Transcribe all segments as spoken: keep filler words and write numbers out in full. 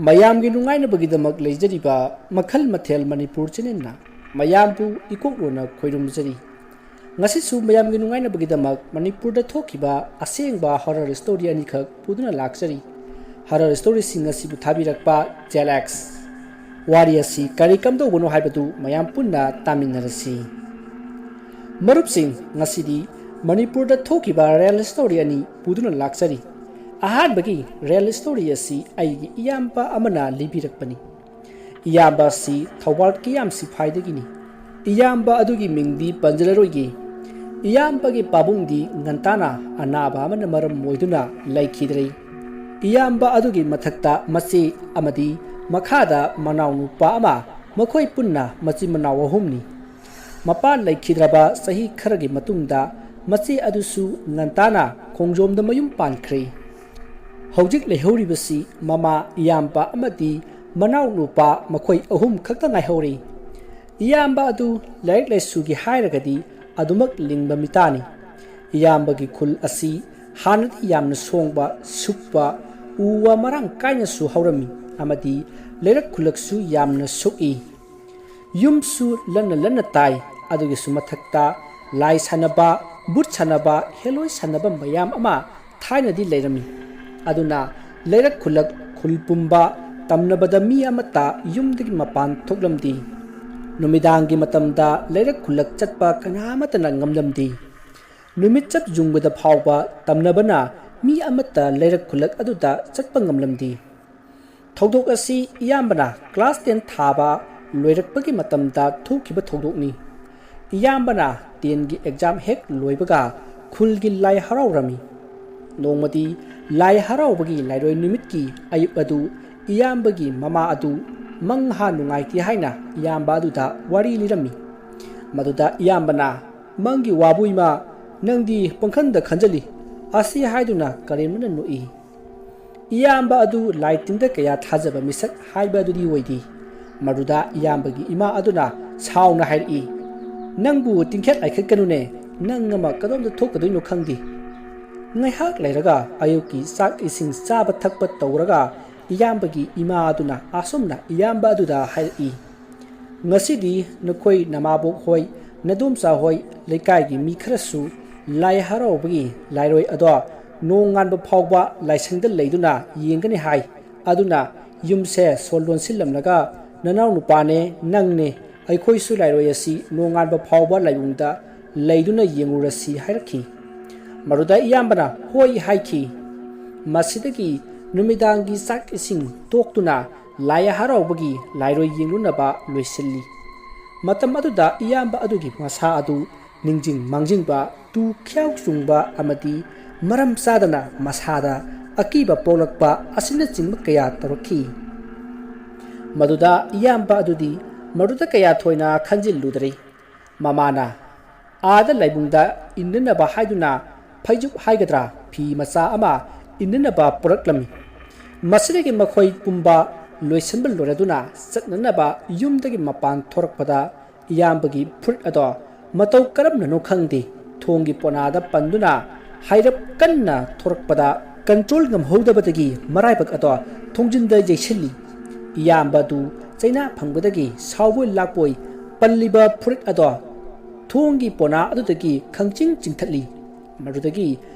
ꯃꯌꯥꯝꯒꯤ ꯅꯨꯡꯉꯥꯏꯅꯕꯒꯤꯗꯃꯛ ꯂꯩꯖꯔꯤꯕ ꯃꯈꯜ ꯃꯊꯦꯜ ꯃꯅꯤꯄꯨꯔ ꯆꯦꯅꯦꯜꯅ ꯃꯌꯥꯝꯕꯨ ꯏꯀꯣꯛꯂꯣꯟꯅ ꯈꯣꯏꯔꯨꯝꯖꯔꯤ꯫ ꯉꯁꯤꯁꯨ ꯃꯌꯥꯝꯒꯤ ꯅꯨꯡꯉꯥꯏꯅꯕꯒꯤꯗꯃꯛ ꯃꯅꯤꯄꯨꯔꯗ ꯊꯣꯛꯈꯤꯕ ꯑꯁꯦꯡꯕ ꯍꯣꯔꯔ ꯁ꯭ꯇꯣꯔꯤ ꯑꯅꯤꯈꯛ ꯄꯨꯗꯨꯅ ꯂꯥꯛꯆꯔꯤ꯫ ꯍꯣꯔꯔ ꯁ꯭ꯇꯣꯔꯤꯁꯤꯡ ꯑꯁꯤꯕꯨ ꯊꯥꯕꯤꯔꯛꯄ ꯖꯦꯂꯦꯛꯁ꯫ ꯋꯥꯔꯤ ꯑꯁꯤ ꯀꯔꯤ ꯀꯝꯗꯧꯕꯅꯣ ꯍꯥꯏꯕꯗꯨ ꯃꯌꯥꯝ ꯄꯨꯟꯅ ꯇꯥꯃꯤꯟꯅꯔꯁꯤ꯫ ꯃꯔꯨꯞꯁꯤꯡ, ꯉꯁꯤꯗꯤ ꯃꯅꯤꯄꯨꯔꯗ ꯊꯣꯛꯈꯤꯕ ꯔꯤꯌꯦꯜ ꯁ꯭ꯇꯣꯔꯤ ꯑꯅꯤ ꯄꯨꯗꯨꯅ ꯂꯥꯛꯆꯔꯤ꯫ ꯑꯍꯥꯟꯕꯒꯤ ꯔꯤꯌꯦꯜ ꯁ꯭ꯇꯣꯔꯤ ꯑꯁꯤ ꯑꯩꯒꯤ ꯏꯌꯥꯝꯕ ꯑꯃꯅ ꯂꯤꯕꯤꯔꯛꯄꯅꯤ꯫ ꯏꯌꯥꯝꯕ ꯑꯁꯤ ꯊꯧꯕꯥꯜ ꯀꯤꯌꯥꯝ ꯁꯤꯐꯥꯏꯗꯒꯤꯅꯤ꯫ ꯏꯌꯥꯝꯕ ꯑꯗꯨꯒꯤ ꯃꯤꯡꯗꯤ ꯄꯟꯖꯔꯔꯣꯏꯒꯦ꯫ ꯏꯌꯥꯝꯕꯒꯤ ꯄꯥꯕꯨꯡꯗꯤ ꯉꯟꯇꯥꯅ ꯑꯅꯥꯕ ꯑꯃꯅ ꯃꯔꯝ ꯑꯣꯏꯗꯨꯅ ꯂꯩꯈꯤꯗ꯭ꯔꯦ꯫ ꯏꯌꯥꯝꯕ ꯑꯗꯨꯒꯤ ꯃꯊꯛꯇ ꯃꯆꯦ ꯑꯃꯗꯤ ꯃꯈꯥꯗ ꯃꯅꯥꯎꯅꯨꯄꯥ ꯑꯃ, ꯃꯈꯣꯏ ꯄꯨꯟꯅ ꯃꯆꯤꯟ ꯃꯅꯥꯎ ꯑꯍꯨꯝꯅꯤ꯫ ꯃꯄꯥ ꯂꯩꯈꯤꯗ꯭ꯔꯕ ꯆꯍꯤ ꯈꯔꯒꯤ ꯃꯇꯨꯡꯗ ꯃꯆꯦ ꯑꯗꯨꯁꯨ ꯉꯟꯇꯥꯅ ꯈꯣꯡꯖꯣꯝꯗ ꯃꯌꯨꯝ ꯄꯥꯟꯈ꯭ꯔꯦ꯫ ꯍꯧꯖꯤꯛ ꯂꯩꯍꯧꯔꯤꯕꯁꯤ ꯃꯃꯥ, ꯏꯌꯥꯝꯕ ꯑꯃꯗꯤ ꯃꯅꯥꯎꯅꯨꯄꯥ, ꯃꯈꯣꯏ ꯑꯍꯨꯝ ꯈꯛꯇ ꯉꯥꯏꯍꯧꯔꯦ꯫ ꯏꯌꯥꯝꯕ ꯑꯗꯨ ꯂꯥꯏꯔꯤꯛ ꯂꯥꯏꯁꯨꯒꯤ ꯍꯥꯏꯔꯒꯗꯤ ꯑꯗꯨꯃꯛ ꯂꯤꯡꯕ ꯃꯤꯇꯥꯅꯤ꯫ ꯏꯌꯥꯝꯕꯒꯤ ꯈꯨꯜ ꯑꯁꯤ ꯍꯥꯟꯅꯗꯤ ꯌꯥꯝꯅ ꯁꯣꯡꯕ, ꯁꯨꯛꯄ, ꯎ ꯋꯥ ꯃꯔꯥꯡ ꯀꯥꯏꯅꯁꯨ ꯍꯧꯔꯝꯃꯤ ꯑꯃꯗꯤ ꯂꯩꯔꯛ ꯈꯨꯜꯂꯛꯁꯨ ꯌꯥꯝꯅ ꯁꯨꯛꯏ꯫ ꯌꯨꯝꯁꯨ ꯂꯟꯅ ꯂꯟꯅ ꯇꯥꯏ꯫ ꯑꯗꯨꯒꯤꯁꯨ ꯃꯊꯛꯇ ꯂꯥꯏ ꯁꯥꯟꯅꯕ, ꯕꯨꯠ ꯁꯥꯟꯅꯕ, ꯍꯦꯂꯣꯏ ꯁꯥꯟꯅꯕ ꯃꯌꯥꯝ ꯑꯃ ꯊꯥꯏꯅꯗꯤ ꯂꯩꯔꯝꯃꯤ꯫ ꯑꯗꯨꯅ ꯂꯩꯔꯛ ꯈꯨꯜꯂꯛ ꯈꯨꯜ ꯄꯨꯝꯕ ꯇꯝꯅꯕꯗ ꯃꯤ ꯑꯃꯠꯇ ꯌꯨꯝꯗꯒꯤ ꯃꯄꯥꯟ ꯊꯣꯛꯂꯝꯗꯦ꯫ ꯅꯨꯃꯤꯗꯥꯡꯒꯤ ꯃꯇꯝꯗ ꯂꯩꯔꯛ ꯈꯨꯜꯂꯛ ꯆꯠꯄ ꯀꯅꯥ ꯑꯃꯠꯇꯅ ꯉꯝꯂꯝꯗꯦ꯫ ꯅꯨꯃꯤꯠ ꯆꯞ ꯌꯨꯡꯕꯗ ꯐꯥꯎꯕ ꯇꯝꯅꯕꯅ ꯃꯤ ꯑꯃꯠꯇ ꯂꯩꯔꯛ ꯈꯨꯜꯂꯛ ꯑꯗꯨꯗ ꯆꯠꯄ ꯉꯝꯂꯝꯗꯦ꯫ ꯊꯧꯗꯣꯛ ꯑꯁꯤ ꯏꯌꯥꯝꯕꯅ ꯀ꯭ꯂꯥꯁ ꯇꯦꯟ ꯊꯥꯕ ꯂꯣꯏꯔꯛꯄꯒꯤ ꯃꯇꯝꯗ ꯊꯣꯛꯈꯤꯕ ꯊꯧꯗꯣꯛꯅꯤ꯫ ꯏꯌꯥꯝꯕꯅ ꯇꯦꯟꯒꯤ ꯑꯦꯛꯖꯥꯝ ꯍꯦꯛ ꯂꯣꯏꯕꯒ ꯈꯨꯜꯒꯤ ꯂꯥꯏ ꯍꯔꯥꯎꯔꯝꯃꯤ꯫ ꯅꯣꯡꯃꯗꯤ ꯂꯥꯏ ꯍꯔꯥꯎꯕꯒꯤ ꯂꯥꯏꯔꯣꯏ ꯅꯨꯃꯤꯠꯀꯤ ꯑꯌꯨꯛ ꯑꯗꯨ ꯏꯌꯥꯝꯕꯒꯤ ꯃꯃꯥ ꯑꯗꯨ ꯃꯪꯍꯥ ꯅꯨꯡꯉꯥꯏꯇꯦ ꯍꯥꯏꯅ ꯏꯌꯥꯝꯕ ꯑꯗꯨꯗ ꯋꯥꯔꯤ ꯂꯤꯔꯝꯃꯤ꯫ ꯃꯗꯨꯗ ꯏꯌꯥꯝꯕꯅ, "ꯃꯪꯒꯤ ꯋꯥꯕꯨ ꯏꯃꯥ, ꯅꯪꯗꯤ ꯄꯪꯈꯟꯗ ꯈꯟꯖꯜꯂꯤ" ꯑꯁꯤ ꯍꯥꯏꯗꯨꯅ ꯀꯔꯦꯝꯅꯅ ꯅꯣꯛꯏ꯫ ꯏꯌꯥꯝꯕ ꯑꯗꯨ ꯂꯥꯏ ꯇꯤꯟꯗ ꯀꯌꯥ ꯊꯥꯖꯕ ꯃꯤꯁꯛ ꯍꯥꯏꯕ ꯑꯗꯨꯗꯤ ꯑꯣꯏꯗꯦ꯫ ꯃꯗꯨꯗ ꯏꯌꯥꯝꯕꯒꯤ ꯏꯃꯥ ꯑꯗꯨꯅ ꯁꯥꯎꯅ ꯍꯥꯏꯔꯛꯏ, "ꯅꯪꯕꯨ ꯇꯤꯡꯈꯦꯠ ꯂꯥꯏꯈꯠꯀꯅꯨꯅꯦ, ꯅꯪ ꯑꯃ ꯀꯗꯣꯝꯗ ꯊꯣꯛꯀꯗꯣꯏꯅꯣ ꯈꯪꯗꯦ"꯫ ꯉꯥꯏꯍꯥꯛ ꯂꯩꯔꯒ ꯑꯌꯨꯛꯀꯤ ꯆꯥꯛ ꯏꯁꯤꯡ ꯆꯥꯕ ꯊꯛꯄ ꯇꯧꯔꯒ ꯏꯌꯥꯝꯕꯒꯤ ꯏꯃꯥ ꯑꯗꯨꯅ ꯑꯁꯨꯝꯅ ꯏꯌꯥꯝꯕ ꯑꯗꯨꯗ ꯍꯥꯏꯔꯛꯏ, "ꯉꯁꯤꯗꯤ ꯅꯈꯣꯏ ꯅꯃꯥꯕꯣꯛ ꯍꯣꯏ, ꯅꯗꯣꯝꯆꯥ ꯍꯣꯏ, ꯂꯩꯀꯥꯏꯒꯤ ꯃꯤ ꯈꯔꯁꯨ ꯂꯥꯏ ꯍꯔꯥꯎꯕꯒꯤ ꯂꯥꯏꯔꯣꯏ ꯑꯗꯣ ꯅꯣꯡꯉꯥꯟꯕ ꯐꯥꯎꯕ ꯂꯥꯏꯁꯪꯗ ꯂꯩꯗꯨꯅ ꯌꯦꯡꯒꯅꯤ ꯍꯥꯏ꯫ ꯑꯗꯨꯅ ꯌꯨꯝꯁꯦ ꯁꯣ ꯂꯣꯟꯁꯤꯜꯂꯝꯂꯒ ꯅꯅꯥꯎ ꯅꯨꯄꯥꯅꯦ, ꯅꯪꯅꯦ, ꯑꯩꯈꯣꯏꯁꯨ ꯂꯥꯏꯔꯣꯏ ꯑꯁꯤ ꯅꯣꯡꯉꯥꯟꯕ ꯐꯥꯎꯕ ꯂꯥꯏꯕꯨꯡꯗ ꯂꯩꯗꯨꯅ ꯌꯦꯡꯉꯨꯔꯁꯤ" ꯍꯥꯏꯔꯛꯈꯤ꯫ ꯃꯗꯨꯗ ꯏꯌꯥꯝꯕꯅ ꯍꯣꯏ ꯍꯥꯏꯈꯤ꯫ ꯃꯁꯤꯗꯒꯤ ꯅꯨꯃꯤꯗꯥꯡꯒꯤ ꯆꯥꯛ ꯏꯁꯤꯡ ꯇꯣꯛꯇꯨꯅ ꯂꯥꯏ ꯍꯔꯥꯎꯕꯒꯤ ꯂꯥꯏꯔꯣꯏ ꯌꯦꯡꯂꯨꯅꯕ ꯂꯣꯏꯁꯤꯜꯂꯤ꯫ ꯃꯇꯝ ꯑꯗꯨꯗ ꯏꯌꯥꯝꯕ ꯑꯗꯨꯒꯤ ꯃꯁꯥ ꯑꯗꯨ ꯅꯤꯡꯖꯤꯡ ꯃꯥꯡꯖꯤꯡꯕ, ꯇꯨ ꯈ꯭ꯌꯥꯎ ꯆꯨꯡꯕ ꯑꯃꯗꯤ ꯃꯔꯝ ꯆꯥꯗꯅ ꯃꯁꯥꯗ ꯑꯀꯤꯕ ꯄꯣꯛꯂꯛꯄ ꯑꯁꯤꯅꯆꯤꯡꯕ ꯀꯌꯥ ꯇꯧꯔꯛꯈꯤ꯫ ꯃꯗꯨꯗ ꯏꯌꯥꯝꯕ ꯑꯗꯨꯗꯤ ꯃꯗꯨꯗ ꯀꯌꯥ ꯊꯣꯏꯅ ꯈꯟꯖꯤꯜꯂꯨꯗ꯭ꯔꯦ꯫ ꯃꯃꯥꯅ ꯑꯥꯗ ꯂꯥꯏꯕꯨꯡꯗ ꯏꯟꯅꯅꯕ ꯍꯥꯏꯗꯨꯅ ꯐꯩꯖꯨꯞ ꯍꯥꯏꯒꯗ꯭ꯔꯥ, ꯐꯤ ꯃꯆꯥ ꯑꯃ ꯏꯟꯅꯅꯕ ꯄꯨꯔꯛꯂꯝꯃꯤ꯫ ꯃꯁꯤꯗꯒꯤ ꯃꯈꯣꯏ ꯄꯨꯝꯕ ꯂꯣꯏꯁꯤꯟꯕ ꯂꯣꯏꯔꯗꯨꯅ ꯆꯠꯅꯅꯕ ꯌꯨꯝꯗꯒꯤ ꯃꯄꯥꯟ ꯊꯣꯔꯛꯄꯗ ꯏꯌꯥꯝꯕꯒꯤ ꯐꯨꯔꯤꯠ ꯑꯗꯣ ꯃꯇꯧ ꯀꯔꯝꯅꯅꯣ ꯈꯪꯗꯦ, ꯊꯣꯡꯒꯤ ꯄꯣꯅꯥꯗ ꯄꯟꯗꯨꯅ ꯍꯥꯏꯔꯞ ꯀꯟꯅ ꯊꯣꯔꯛꯄꯗ ꯀꯟꯇ꯭ꯔꯣꯜ ꯉꯝꯍꯧꯗꯕꯗꯒꯤ ꯃꯔꯥꯏꯕꯛ ꯑꯗꯣ ꯊꯣꯡꯖꯤꯟꯗ ꯌꯩꯁꯤꯜꯂꯤ꯫ ꯏꯌꯥꯝꯕ ꯑꯗꯨ ꯆꯩꯅꯥ ꯐꯪꯕꯗꯒꯤ ꯁꯥꯎꯕꯣꯏ ꯂꯥꯛꯄꯣꯏ ꯄꯜꯂꯤꯕ ꯐꯨꯔꯤꯠ ꯑꯗꯣ ꯊꯣꯡꯒꯤ ꯄꯣꯅꯥ ꯑꯗꯨꯗꯒꯤ ꯈꯪꯆꯤꯡ ꯆꯤꯡꯊꯠꯂꯤ꯫ ꯃꯗꯨꯗꯒꯤ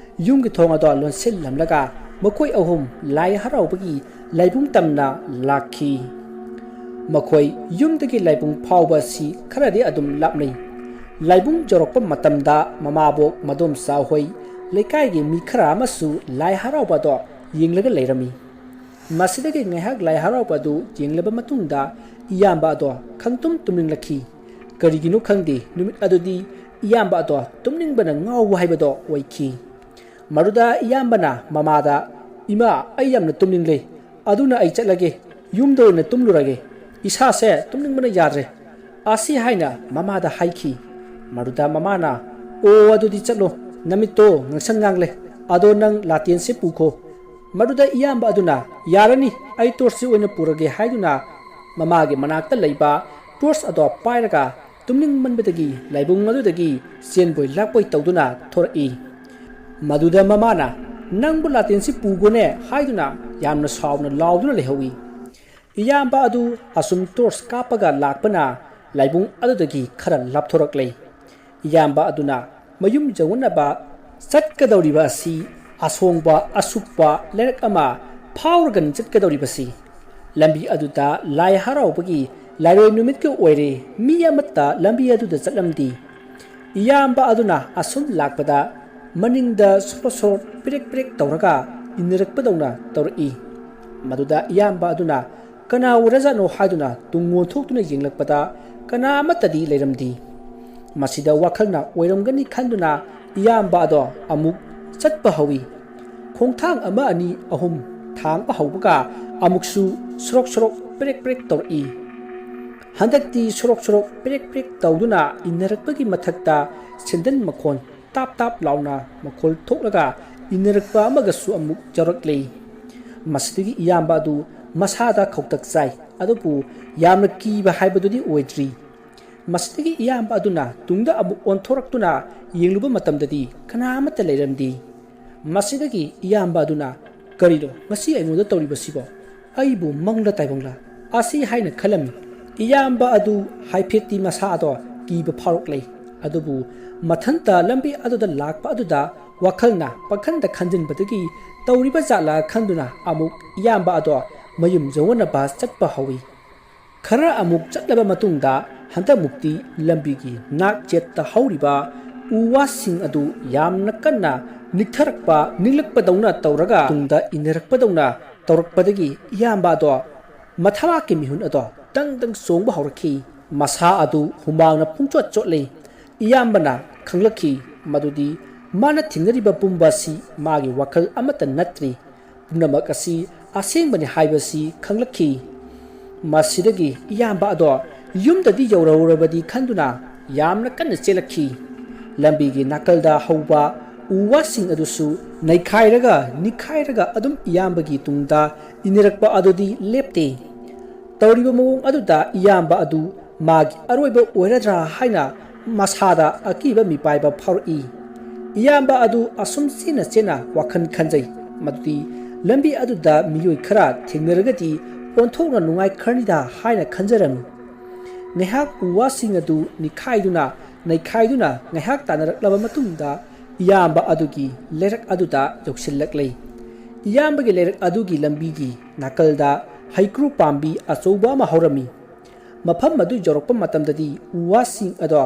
ꯌꯨꯝꯒꯤ ꯊꯣꯡ ꯑꯗꯣ ꯂꯣꯟꯁꯤꯜꯂꯝꯂꯒ ꯃꯈꯣꯏ ꯑꯍꯨꯝ ꯂꯥꯏ ꯍꯔꯥꯎꯕꯒꯤ ꯂꯥꯏꯕꯨꯡ ꯇꯝꯅ ꯂꯥꯛꯈꯤ꯫ ꯃꯈꯣꯏ ꯌꯨꯝꯗꯒꯤ ꯂꯥꯏꯕꯨꯡ ꯐꯥꯎꯕ ꯑꯁꯤ ꯈꯔꯗꯤ ꯑꯗꯨꯝ ꯂꯥꯞꯅꯩ꯫ ꯂꯥꯏꯕꯨꯡ ꯌꯧꯔꯛꯄ ꯃꯇꯝꯗ ꯃꯃꯥꯕꯣꯛ, ꯃꯗꯣꯝꯆꯥ ꯍꯣꯏ, ꯂꯩꯀꯥꯏꯒꯤ ꯃꯤ ꯈꯔ ꯑꯃꯁꯨ ꯂꯥꯏ ꯍꯔꯥꯎꯕ ꯑꯗꯣ ꯌꯦꯡꯂꯒ ꯂꯩꯔꯝꯃꯤ꯫ ꯃꯁꯤꯗꯒꯤ ꯉꯥꯏꯍꯥꯛ ꯂꯥꯏ ꯍꯔꯥꯎꯕ ꯑꯗꯨ ꯌꯦꯡꯂꯕ ꯃꯇꯨꯡꯗ ꯏꯌꯥꯝꯕ ꯑꯗꯣ ꯈꯪꯇꯨꯝ ꯇꯨꯝꯅꯤꯡꯂꯛꯈꯤ꯫ ꯀꯔꯤꯒꯤꯅꯣ ꯈꯪꯗꯦ, ꯅꯨꯃꯤꯠ ꯑꯗꯨꯗꯤ ꯏꯌꯥꯝꯕ ꯑꯗꯣ ꯇꯨꯝꯅꯤꯡꯕꯅ ꯉꯥꯎꯕ ꯍꯥꯏꯕꯗꯣ ꯑꯣꯏꯈꯤ꯫ ꯃꯗꯨꯗ ꯏꯌꯥꯝꯕꯅ ꯃꯃꯥꯗ, "ꯏꯃꯥ, ꯑꯩ ꯌꯥꯝꯅ ꯇꯨꯝꯅꯤꯡꯂꯦ, ꯑꯗꯨꯅ ꯑꯩ ꯆꯠꯂꯒꯦ, ꯌꯨꯝꯗ ꯑꯣꯏꯅ ꯇꯨꯝꯂꯨꯔꯒꯦ, ꯏꯁꯥꯁꯦ ꯇꯨꯝꯅꯤꯡꯕꯅ ꯌꯥꯗ꯭ꯔꯦ" ꯑꯁꯤ ꯍꯥꯏꯅ ꯃꯃꯥꯗ ꯍꯥꯏꯈꯤ꯫ ꯃꯗꯨꯗ ꯃꯃꯥꯅ, "ꯑꯣ, ꯑꯗꯨꯗꯤ ꯆꯠꯂꯣ, ꯅꯃꯤꯠꯇꯣ ꯉꯥꯡꯁꯪ ꯉꯥꯡꯂꯦ, ꯑꯗꯣ ꯅꯪ ꯂꯥꯇꯦꯟꯁꯦ ꯄꯨꯈꯣ"꯫ ꯃꯗꯨꯗ ꯏꯌꯥꯝꯕ ꯑꯗꯨꯅ, "ꯌꯥꯔꯅꯤ, ꯑꯩ ꯇꯣꯔꯆꯁꯤ ꯑꯣꯏꯅ ꯄꯨꯔꯒꯦ" ꯍꯥꯏꯗꯨꯅ ꯃꯃꯥꯒꯤ ꯃꯅꯥꯛꯇ ꯂꯩꯕ ꯇꯣꯔꯆ ꯑꯗꯣ ꯄꯥꯏꯔꯒ ꯇꯨꯝꯅꯤꯡꯃꯟꯕꯗꯒꯤ ꯂꯥꯏꯕꯨꯡ ꯑꯗꯨꯗꯒꯤ ꯆꯦꯟꯕꯣꯏ ꯂꯥꯛꯄꯣꯏ ꯇꯧꯗꯨꯅ ꯊꯣꯔꯛꯏ꯫ ꯃꯗꯨꯗ ꯃꯃꯥꯅ, "ꯅꯪꯕꯨ ꯂꯥꯇꯦꯟꯁꯤ ꯄꯨꯒꯣꯅꯦ" ꯍꯥꯏꯗꯨꯅ ꯌꯥꯝꯅ ꯁꯥꯎꯅ ꯂꯥꯎꯗꯨꯅ ꯂꯩꯍꯧꯏ꯫ ꯏꯌꯥꯝꯕ ꯑꯗꯨ ꯑꯁꯨꯝ ꯇꯣꯔꯆ ꯀꯥꯞꯄꯒ ꯂꯥꯛꯄꯅ ꯂꯥꯏꯕꯨꯡ ꯑꯗꯨꯗꯒꯤ ꯈꯔ ꯂꯥꯞꯊꯣꯔꯛꯂꯦ꯫ ꯏꯌꯥꯝꯕ ꯑꯗꯨꯅ ꯃꯌꯨꯝ ꯌꯧꯅꯅꯕ ꯆꯠꯀꯗꯧꯔꯤꯕ ꯑꯁꯤ ꯑꯁꯣꯡꯕ ꯑꯁꯨꯛꯄ ꯂꯩꯔꯛ ꯑꯃ ꯐꯥꯎꯔꯒꯅꯤ ꯆꯠꯀꯗꯧꯔꯤꯕꯁꯤ꯫ ꯂꯝꯕꯤ ꯑꯗꯨꯗ ꯂꯥꯏ ꯍꯔꯥꯎꯕꯒꯤ ꯂꯥꯏꯔꯣꯏ ꯅꯨꯃꯤꯠꯀ ꯑꯣꯏꯔꯦ, ꯃꯤ ꯑꯃꯠꯇ ꯂꯝꯕꯤ ꯑꯗꯨꯗ ꯆꯠꯂꯝꯗꯦ꯫ ꯏꯌꯥꯝꯕ ꯑꯗꯨꯅ ꯑꯁꯨꯝ ꯂꯥꯛꯄꯗ ꯃꯅꯤꯡꯗ ꯁꯣꯔꯣꯠ ꯁꯣꯔꯣꯠ ꯄꯦꯔꯦꯛ ꯄꯦꯔꯦꯛ ꯇꯧꯔꯒ ꯏꯟꯅꯔꯛꯄꯗꯧꯅ ꯇꯧꯔꯛꯏ꯫ ꯃꯗꯨꯗ ꯏꯌꯥꯝꯕ ꯑꯗꯨꯅ ꯀꯅꯥ ꯑꯣꯏꯔꯖꯥꯠꯅꯣ ꯍꯥꯏꯗꯨꯅ ꯇꯨꯡ ꯑꯣꯟꯊꯣꯛꯇꯨꯅ ꯌꯦꯡꯂꯛꯄꯗ ꯀꯅꯥ ꯑꯃꯠꯇꯗꯤ ꯂꯩꯔꯝꯗꯦ꯫ ꯃꯁꯤꯗ ꯋꯥꯈꯜꯅ ꯑꯣꯏꯔꯝꯒꯅꯤ ꯈꯟꯗꯨꯅ ꯏꯌꯥꯝꯕ ꯑꯗꯣ ꯑꯃꯨꯛ ꯆꯠꯄ ꯍꯧꯏ꯫ ꯈꯣꯡꯊꯥꯡ ꯑꯃ, ꯑꯅꯤ, ꯑꯍꯨꯝ ꯊꯥꯡꯕ ꯍꯧꯕꯒ ꯑꯃꯨꯛꯁꯨ ꯁꯣꯔꯣꯛ ꯁꯣꯔꯣꯛ ꯄꯦꯔꯦꯛ ꯄꯦꯔꯦꯛ ꯇꯧꯔꯛꯏ꯫ ꯍꯟꯗꯛꯇꯤ ꯁꯣꯔꯣꯛ ꯁꯣꯔꯣꯛ ꯄꯦꯔꯦꯛ ꯄꯦꯔꯦꯛ ꯇꯧꯗꯨꯅ ꯏꯟꯅꯔꯛꯄꯒꯤ ꯃꯊꯛꯇ ꯁꯦꯟꯗꯟ ꯃꯈꯣꯟ ꯇꯥꯞ ꯇꯥꯞ ꯂꯥꯎꯅ ꯃꯈꯣꯜ ꯊꯣꯛꯂꯒ ꯏꯟꯅꯔꯛꯄ ꯑꯃꯒꯁꯨ ꯑꯃꯨꯛ ꯌꯥꯎꯔꯛꯂꯦ꯫ ꯃꯁꯤꯗꯒꯤ ꯏꯌꯥꯝꯕ ꯑꯗꯨ ꯃꯁꯥꯗ ꯈꯧꯇꯛ ꯆꯥꯏ, ꯑꯗꯨꯕꯨ ꯌꯥꯝꯅ ꯀꯤꯕ ꯍꯥꯏꯕꯗꯨꯗꯤ ꯑꯣꯏꯗ꯭ꯔꯤ꯫ ꯃꯁꯤꯗꯒꯤ ꯏꯌꯥꯝꯕ ꯑꯗꯨꯅ ꯇꯨꯡꯗ ꯑꯃꯨꯛ ꯑꯣꯟꯊꯣꯔꯛꯇꯨꯅ ꯌꯦꯡꯂꯨꯕ ꯃꯇꯝꯗꯗꯤ ꯀꯅꯥ ꯑꯃꯠꯇ ꯂꯩꯔꯝꯗꯦ꯫ ꯃꯁꯤꯗꯒꯤ ꯏꯌꯥꯝꯕ ꯑꯗꯨꯅ, "ꯀꯔꯤꯅꯣ ꯃꯁꯤ ꯑꯩꯉꯣꯟꯗ ꯇꯧꯔꯤꯕꯁꯤꯕꯣ? ꯑꯩꯕꯨ ꯃꯪꯂ ꯇꯥꯏꯕꯪꯂ ꯑꯁꯤ?" ꯍꯥꯏꯅ ꯈꯜꯂꯝꯃꯤ꯫ ꯏꯌꯥꯝꯕ ꯑꯗꯨ ꯍꯥꯏꯐꯦꯠꯇꯤ ꯃꯁꯥ ꯑꯗꯣ ꯀꯤꯕ ꯐꯥꯎꯔꯛꯂꯦ꯫ ꯑꯗꯨꯕꯨ ꯃꯊꯟꯇ ꯂꯝꯕꯤ ꯑꯗꯨꯗ ꯂꯥꯛꯄ ꯑꯗꯨꯗ ꯋꯥꯈꯜꯅ ꯄꯪꯈꯟꯗ ꯈꯟꯖꯤꯟꯕꯗꯒꯤ ꯇꯧꯔꯤꯕ ꯖꯥꯠꯂ ꯈꯟꯗꯨꯅ ꯑꯃꯨꯛ ꯏꯌꯥꯝꯕ ꯑꯗꯣ ꯃꯌꯨꯝ ꯌꯧꯅꯅꯕ ꯆꯠꯄ ꯍꯧꯏ꯫ ꯈꯔ ꯑꯃꯨꯛ ꯆꯠꯂꯕ ꯃꯇꯨꯡꯗ ꯍꯟꯗꯛꯃꯨꯛꯇꯤ ꯂꯝꯕꯤꯒꯤ ꯅꯥꯛ ꯌꯦꯠꯇ ꯍꯧꯔꯤꯕ ꯎ ꯋꯥꯁꯤꯡ ꯑꯗꯨ ꯌꯥꯝꯅ ꯀꯟꯅ ꯅꯤꯛꯊꯔꯛꯄ, ꯅꯤꯛꯂꯛꯄꯗꯧꯅ ꯇꯧꯔꯒ ꯇꯨꯡꯗ ꯏꯟꯅꯔꯛꯄꯗꯧꯅ ꯇꯧꯔꯛꯄꯗꯒꯤ ꯏꯌꯥꯝꯕ ꯑꯗꯣ ꯃꯊꯕꯥꯛꯀꯤ ꯃꯤꯍꯨꯟ ꯑꯗꯣ ꯗꯪ ꯗꯪ ꯆꯣꯡꯕ ꯍꯧꯔꯛꯈꯤ꯫ ꯃꯁꯥ ꯑꯗꯨ ꯍꯨꯃꯥꯡꯅ ꯄꯨꯡꯆꯣꯠ ꯆꯣꯠꯂꯤ꯫ ꯏꯌꯥꯝꯕꯅ ꯈꯪꯂꯛꯈꯤ ꯃꯗꯨꯗꯤ ꯃꯥꯅ ꯊꯦꯡꯅꯔꯤꯕ ꯄꯨꯝꯕ ꯑꯁꯤ ꯃꯥꯒꯤ ꯋꯥꯈꯜ ꯑꯃꯠꯇ ꯅꯠꯇ꯭ꯔꯤ꯫ ꯄꯨꯝꯅꯃꯛ ꯑꯁꯤ ꯑꯁꯦꯡꯕꯅꯤ ꯍꯥꯏꯕꯁꯤ ꯈꯪꯂꯛꯈꯤ꯫ ꯃꯁꯤꯗꯒꯤ ꯏꯌꯥꯝꯕ ꯑꯗꯣ ꯌꯨꯝꯗꯗꯤ ꯌꯧꯔꯔꯕꯗꯤ ꯈꯟꯗꯨꯅ ꯌꯥꯝꯅ ꯀꯟꯅ ꯆꯦꯜꯂꯛꯈꯤ꯫ ꯂꯝꯕꯤꯒꯤ ꯅꯥꯀꯜꯗ ꯍꯧꯕ ꯎ ꯋꯥꯁꯤꯡ ꯑꯗꯨꯁꯨ ꯅꯩꯈꯥꯏꯔꯒ ꯅꯤꯛꯈꯥꯏꯔꯒ ꯑꯗꯨꯝ ꯏꯌꯥꯝꯕꯒꯤ ꯇꯨꯡꯗ ꯏꯟꯅꯔꯛꯄ ꯑꯗꯨꯗꯤ ꯂꯦꯞꯇꯦ꯫ ꯇꯧꯔꯤꯕ ꯃꯑꯣꯡ ꯑꯗꯨꯗ ꯏꯌꯥꯝꯕ ꯑꯗꯨ ꯃꯥꯒꯤ ꯑꯔꯣꯏꯕ ꯑꯣꯏꯔꯗ꯭ꯔꯥ ꯍꯥꯏꯅ ꯃꯁꯥꯗ ꯑꯀꯤꯕ ꯃꯤꯄꯥꯏꯕ ꯐꯥꯎꯔꯛꯏ꯫ ꯏꯌꯥꯝꯕ ꯑꯗꯨ ꯑꯁꯨꯝ ꯆꯦꯟꯅ ꯆꯦꯟꯅ ꯋꯥꯈꯜ ꯈꯟꯖꯩ꯫ ꯃꯗꯨꯗꯤ ꯂꯝꯕꯤ ꯑꯗꯨꯗ ꯃꯤꯑꯣꯏ ꯈꯔ ꯊꯦꯡꯅꯔꯒꯗꯤ ꯑꯣꯟꯊꯣꯛꯅ ꯅꯨꯡꯉꯥꯏꯈ꯭ꯔꯅꯤꯗ ꯍꯥꯏꯅ ꯈꯟꯖꯔꯝꯃꯤ꯫ ꯉꯥꯏꯍꯥꯛ ꯎ ꯋꯥꯁꯤꯡ ꯑꯗꯨ ꯅꯤꯈꯥꯏꯗꯨꯅ ꯅꯩꯈꯥꯏꯗꯨꯅ ꯉꯥꯏꯍꯥꯛ ꯇꯥꯟꯅꯔꯛꯂꯕ ꯃꯇꯨꯡꯗ ꯏꯌꯥꯝꯕ ꯑꯗꯨꯒꯤ ꯂꯩꯔꯛ ꯑꯗꯨꯗ ꯌꯧꯁꯤꯜꯂꯛꯂꯦ꯫ ꯏꯌꯥꯝꯕꯒꯤ ꯂꯩꯔꯛ ꯑꯗꯨꯒꯤ ꯂꯝꯕꯤꯒꯤ ꯅꯥꯀꯜꯗ ꯍꯩꯀ꯭ꯔꯨ ꯄꯥꯝꯕꯤ ꯑꯆꯧꯕ ꯑꯃ ꯍꯧꯔꯝꯃꯤ꯫ ꯃꯐꯝ ꯑꯗꯨ ꯌꯧꯔꯛꯄ ꯃꯇꯝꯗꯗꯤ ꯎ ꯋꯥꯁꯤꯡ ꯑꯗꯣ